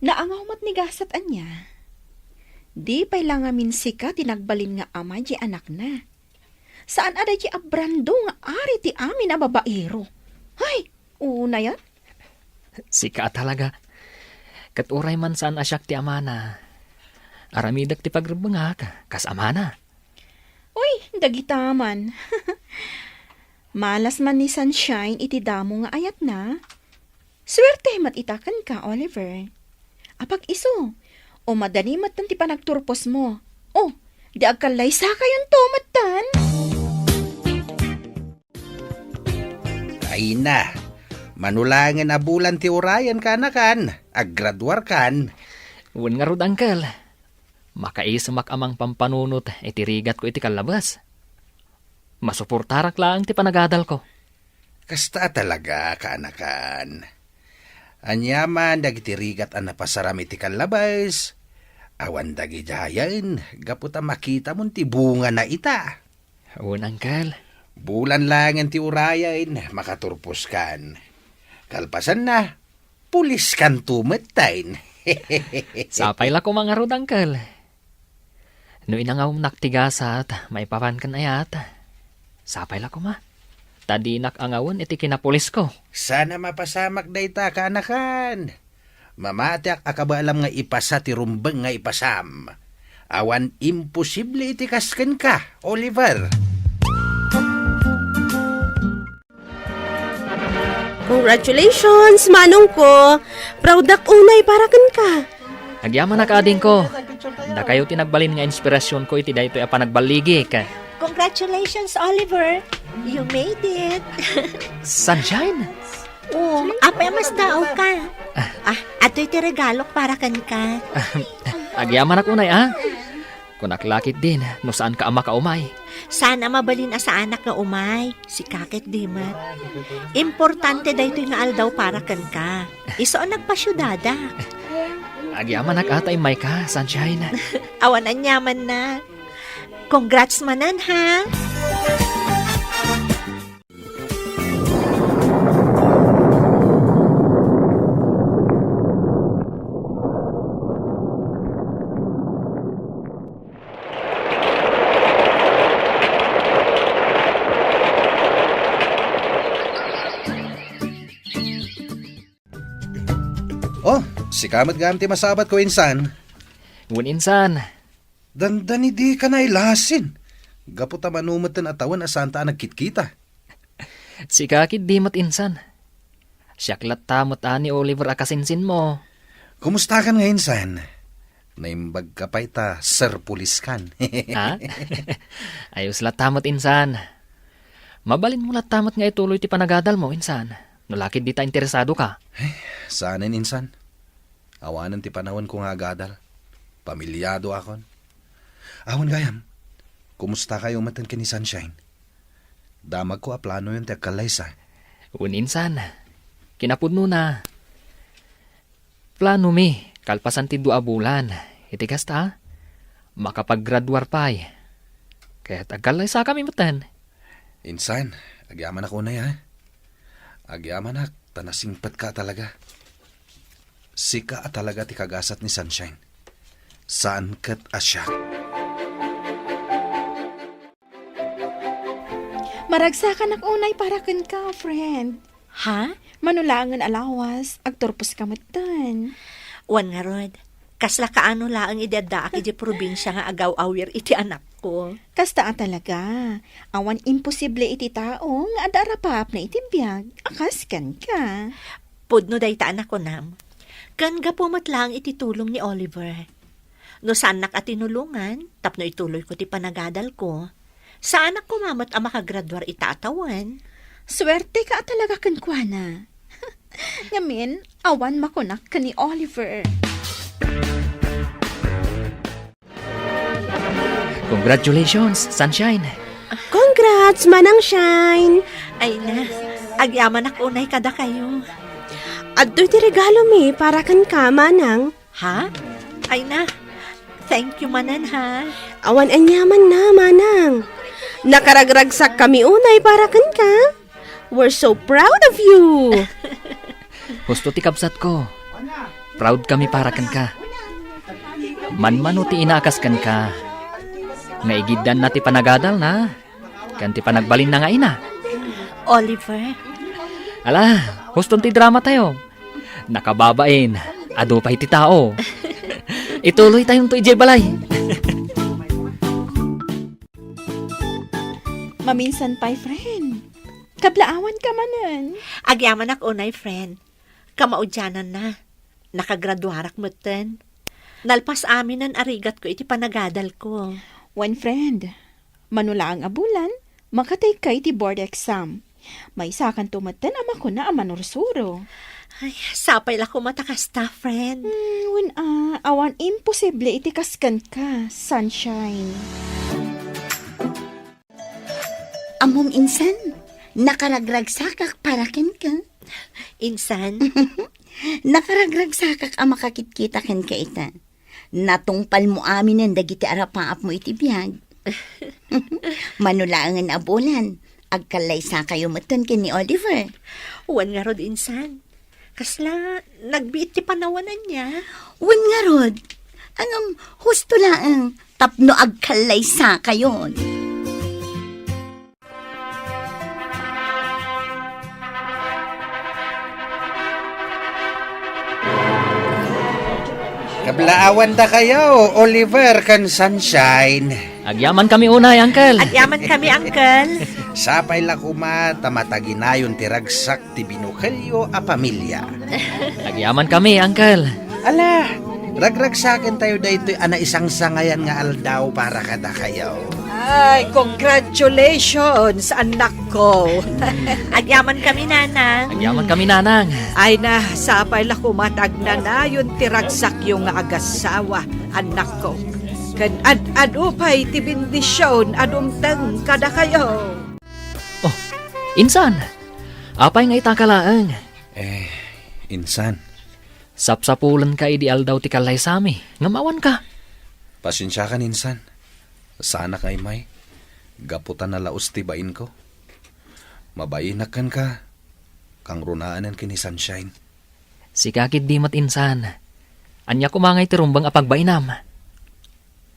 Naangaw met ni Gasat ania. Di pay la ngamin sika ti nagbalin nga ama diay anakna. Saan a daydi a Brando nga ari ti amin a babaero. Hay, unayan? Sika a talaga. Ket uray man saan a siak ti amana, aramidek ti pagrebbengak kas amana. Uy, dagita man. Malas man ni Sunshine iti damo nga ayatna. Suerte met ita kenka, Oliver. Apag-isu, o madani metten ti panagturposmo. O, di agkallaysakayonto metten. Ay na, mano laengen a bulan ti urayen, kaanakan, aggraduarkan. Wen ngarud, Uncle. Makaisumak a mangpampanunot iti rigatko iti kallabes. Masuportarak laeng ti panagadalko. Kasta a talaga, kaanakan. Aniaman dagiti rigat a napasaram iti kallabes, awan dagidiayen gapu ta makitamon ti bungana ita. Wen, Uncle. Bulan laengen ti urayen, makaturposkan. Kalpasanna, puliskanto metten. Sapay la koma ngarud, Uncle. No inangawnak ti gasat maipapan ken ayat, sapay la koma. Ta dinak angawen iti kinapulisko. Saan a mapasamak dayta, kaanakan. Mamatiak a kabaelam nga ipasa ti rumbeng nga ipasam. Awan imposible iti kas kenka, Oliver. Congratulations, manongko! Proud-ak unay para kenka. Agyamanak, adingko. Dakayo ti nagbalin nga inspirasionko iti daytoy a panagballigik. Congratulations, Oliver. You made it. Sunshine? Oh, apay a masdaawka? Ah, adtoy ti regalok para kenka. Agyamanak unay, a? Kunak la ketdin, no saanka a makaumay. Saan a mabalin a saanak nga umay? Sika ketdi met. Importante daytoy nga aldaw para kenka. Isu a nagpasiudadak. Agyamanak a ta immayka, Sunshine. Awan aniamanna. Congrats manen, ha? Oh, sika met gayam ti masabatko, insan. Wen, insan. Dandani dika nailasin. Gapu ta mano metten a tawen a saanta a nagkitkita. Sika ketdi met, insan. Siak latta met a ni Oliver a kasinsinmo. Kumustakan nga, insan? Naimbagka pay ta serpuliskan. Ha? Ayos latta met, insan. Mabalinmo latta met nga ituloy ti panagadalmo, insan. No la ketdi ta interesadoka. Ay, saanen, insan. Awanen ti panawenko nga agadal. Pamiliadoakon. Awan gayam. Kumustakayo metten ken ni Sunshine? Damagko a planoyon ti agkallaysa. Wen insan. Kinapudnona, planomi, kalpasan ti dua a bulan, iti kasta, makapaggraduar pay. Ket agkallaysakami metten. Insan, agyamanak unay, ha? Agyamanak, ta nasingpetka a talaga. Sika a talaga ti kagasat ni Sunshine. Saan ket a siak. Maragsakanak unay para kenka, friend. Ha? Mano laengen a lawas, agturposka metten. Wen ngarud, kasla kaano laeng idi addaak idiay probinsia nga agaw-awir iti anakko. Kasta a talaga. Awan imposible iti tao nga adda arapaapna iti biag a kas kenka. Pudno dayta a nakunam. Ken gapu met laeng iti tulong ni Oliver. No saannak a tinulongan tapno ituloyko ti panagadalko, saanak koma met a makagraduar ita a tawen. Suerteka a talaga kenkuana. Ngamin, awan makunak ken ni Oliver. Congratulations, Sunshine! Congrats, Manang Shine! Ay na, agyamanak unay kadakayo. Adtoy ti regalomi para kenka, Manang. Ha? Ay na, thank you manen, ha? Awan aniamanna, Manang. Nakaragragsakkami unay para kenka. We're so proud of you! Husto ti kabsatko. Proud kami para kenka. Manmano ti ina a kas kenka nga igiddanna ti panagadalna ken ti panagbalinna nga ina. Oliver. Ala, huston ti dramatayo. Nakababain, adu pay ti tao. Ituloytayonto idiay balay. Maminsan pay, friend. Kablaawanka manen. Agyamanak unay, friend. Kamaudiananna, nakagraduarak metten. Nalpas aminen a rigatko iti panagadalko. Wen, friend, mano laeng a bulan, makatayka iti board exam. Maysakanto metten a makuna a manursuro. Ay, sapay la koma ta kasta, friend. Hmm, wen a, awan imposible iti kas kenka, Sunshine. Ammom, insan, nakaragragsakak para kenka. Insan? Nakaragragsakak a makakitkita kenka ita. Natungpalmo aminen dagiti arapaapmo iti biag. Mano laengen a bulan, agkallaysakayo metten ken ni Oliver. Wen ngarud, insan. Kasla nagbiit ti panawan ania? Wen ngarud, ngem husto laeng tapno agkallaysakayon. Kablaawandakayo, Oliver ken Sunshine. Agyamankami unay, Uncle. Agyamankami, Uncle. Sapay la koma ta mataginayon ti ragsak ti binukelyo a pamilia. Agyamankami, Uncle. Ala, ragragsakentayo daytoy a naisangsangayan nga aldaw para kadakayo. Ay, congratulations, anakko. Agyamankami, Nanang. Agyamankami, Nanang. Ay na, sapay la koma ta agnanayon ti ragsakyo nga agasawa, anakko. Ken ad-adu pay ti bendision a dumteng kadakayo. Oh, insan, apay nga itaka laeng? Eh, insan. Sapsapulenka idi aldaw ti kallaysami, ngem awanka. Pasensiakan, insan. Saanak nga immay, gapu ta nalaus ti bainko. Mabainak kenka, kangrunaen ken ni Sunshine. Sika ketdi met, insan. Ania koma ngay ti rumbeng a pagbainam?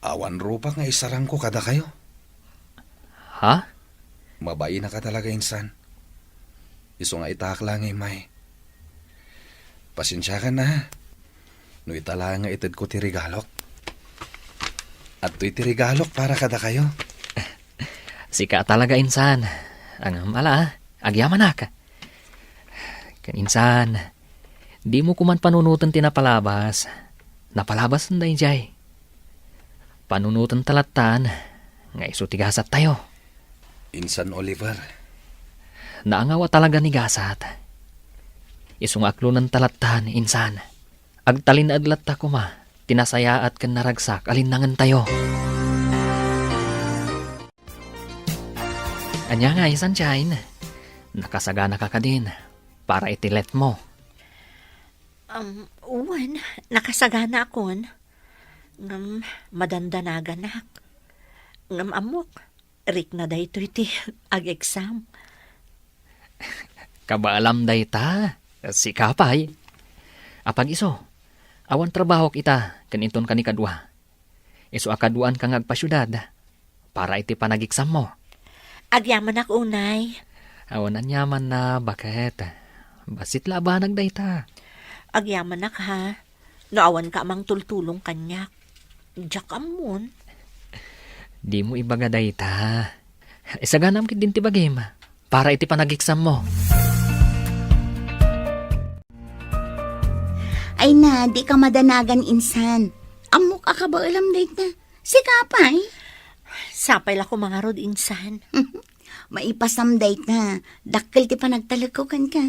Awan rupak nga isarangko kadakayo. Ha? Mabainak a talaga, insan. Isu nga itaak la nga immay. Pasensiakan, ha? No ita laeng nga itedko ti regalok. Adtoy ti regalok para kadakayo. Sika a talaga, insan. Ngem ala, agyamanak. Ken insan, dimo koman panunoten ti napalabas. Napalabasen daydiay. Panunotenta lattan nga isu ti gasattayo. Insan Oliver. Naangaw a talaga ni gasat. Isu nga aklonenta lattan, insan. Agtalinaed latta koma ti nasayaat ken naragsak a linnangentayo. Ania ngay, Sunshine? Nakasaganaka kadin para iti letmo? Um, wen, nakasaganaakon. Ngem madandanaganak. Ngem ammok, rikna daytoy ti ag-exam. Kabaelam dayta, sika pay. Apag-isu, awan trabahok ita ken inton kanikadua. Isu a kaduaanka nga agpasiudad para iti panageksammo. Agyamanak unay. Awan aniamanna, baket. Bassit la a banag dayta. Agyamanak, ha? No awanka a mangtultulong kaniak, diak ammon. Dimo ibaga dayta. Isaganam ketdin ti bagim para iti panageksammo. Ay na, dika madanagan, insan. Ammok a kabaelam dayta. Sika pay? Sapay la koma ngarud, insan. Maipasam dayta. Dakkel ti panagtalekko kenka.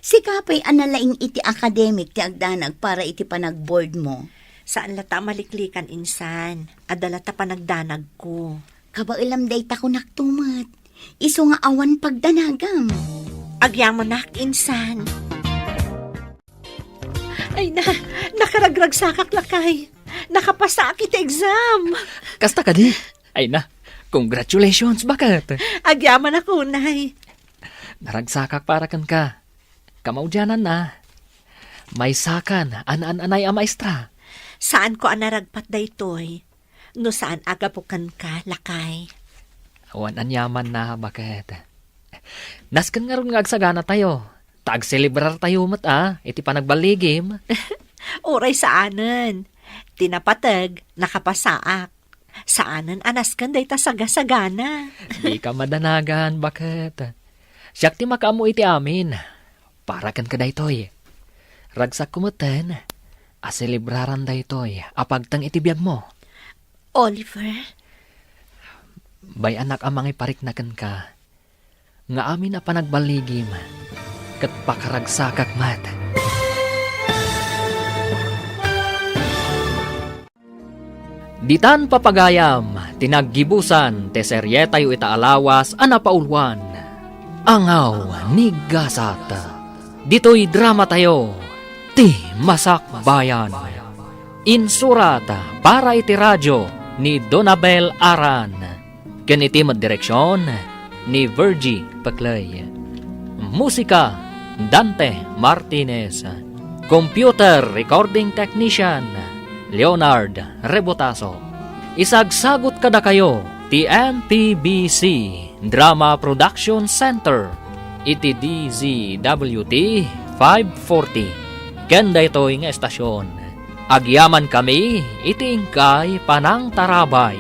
Sika pay a nalaing iti akademik ti agdanag para iti panagboardmo. Saan latta a maliklikan, insan. Adda latta panagdanagko. Kabaelam dayta, kunakto met. Isu nga awan pagdanagam. Agyamanak, insan. Ay na, nakaragragsakak, lakay. Nakapasaak iti exam. Kasta kadi? Ay na, congratulations, baket. Agyamanak unay. Naragsakak para kenka. Kamaudiananna, maysakan a naan-anay a maestra. Saanko a naragpat daytoy no saan a gapu kenka, lakay. Awan aniamanna, baket. Nasken ngarud nga agsaganatayo, ta agselebrartayo met a iti panagballigim. Uray saanen. Ti napateg, nakapasaak. Saanen a nasken dayta sagasagana. Dika madanagan, baket. Siak ti makaammo iti amin. Para kenka daytoy. Ragsakko metten a selebraran daytoy a pagteng iti biagmo. Oliver? Bay-anak a mangiparikna kenka nga amin a panagballigim ket pakaragsakak met. Ditan papagayam ti naggibusan ti serietayo ita a lawas a napauluan, Angaw ni Gasat. Ditoy dramatayo, Ti Masakbayan. Insurat para iti radyo ni Donabel Aran. Ken iti met direksion ni Virgie Peclay. Musika, Dante Martinez. Computer recording technician, Leonard Rebotaso. Isagsagut kadakayo ti M P B C Drama Production Center iti D Z W T five forty. Ken daytoy nga estasion, agyamankami iti inkay panangtarabay.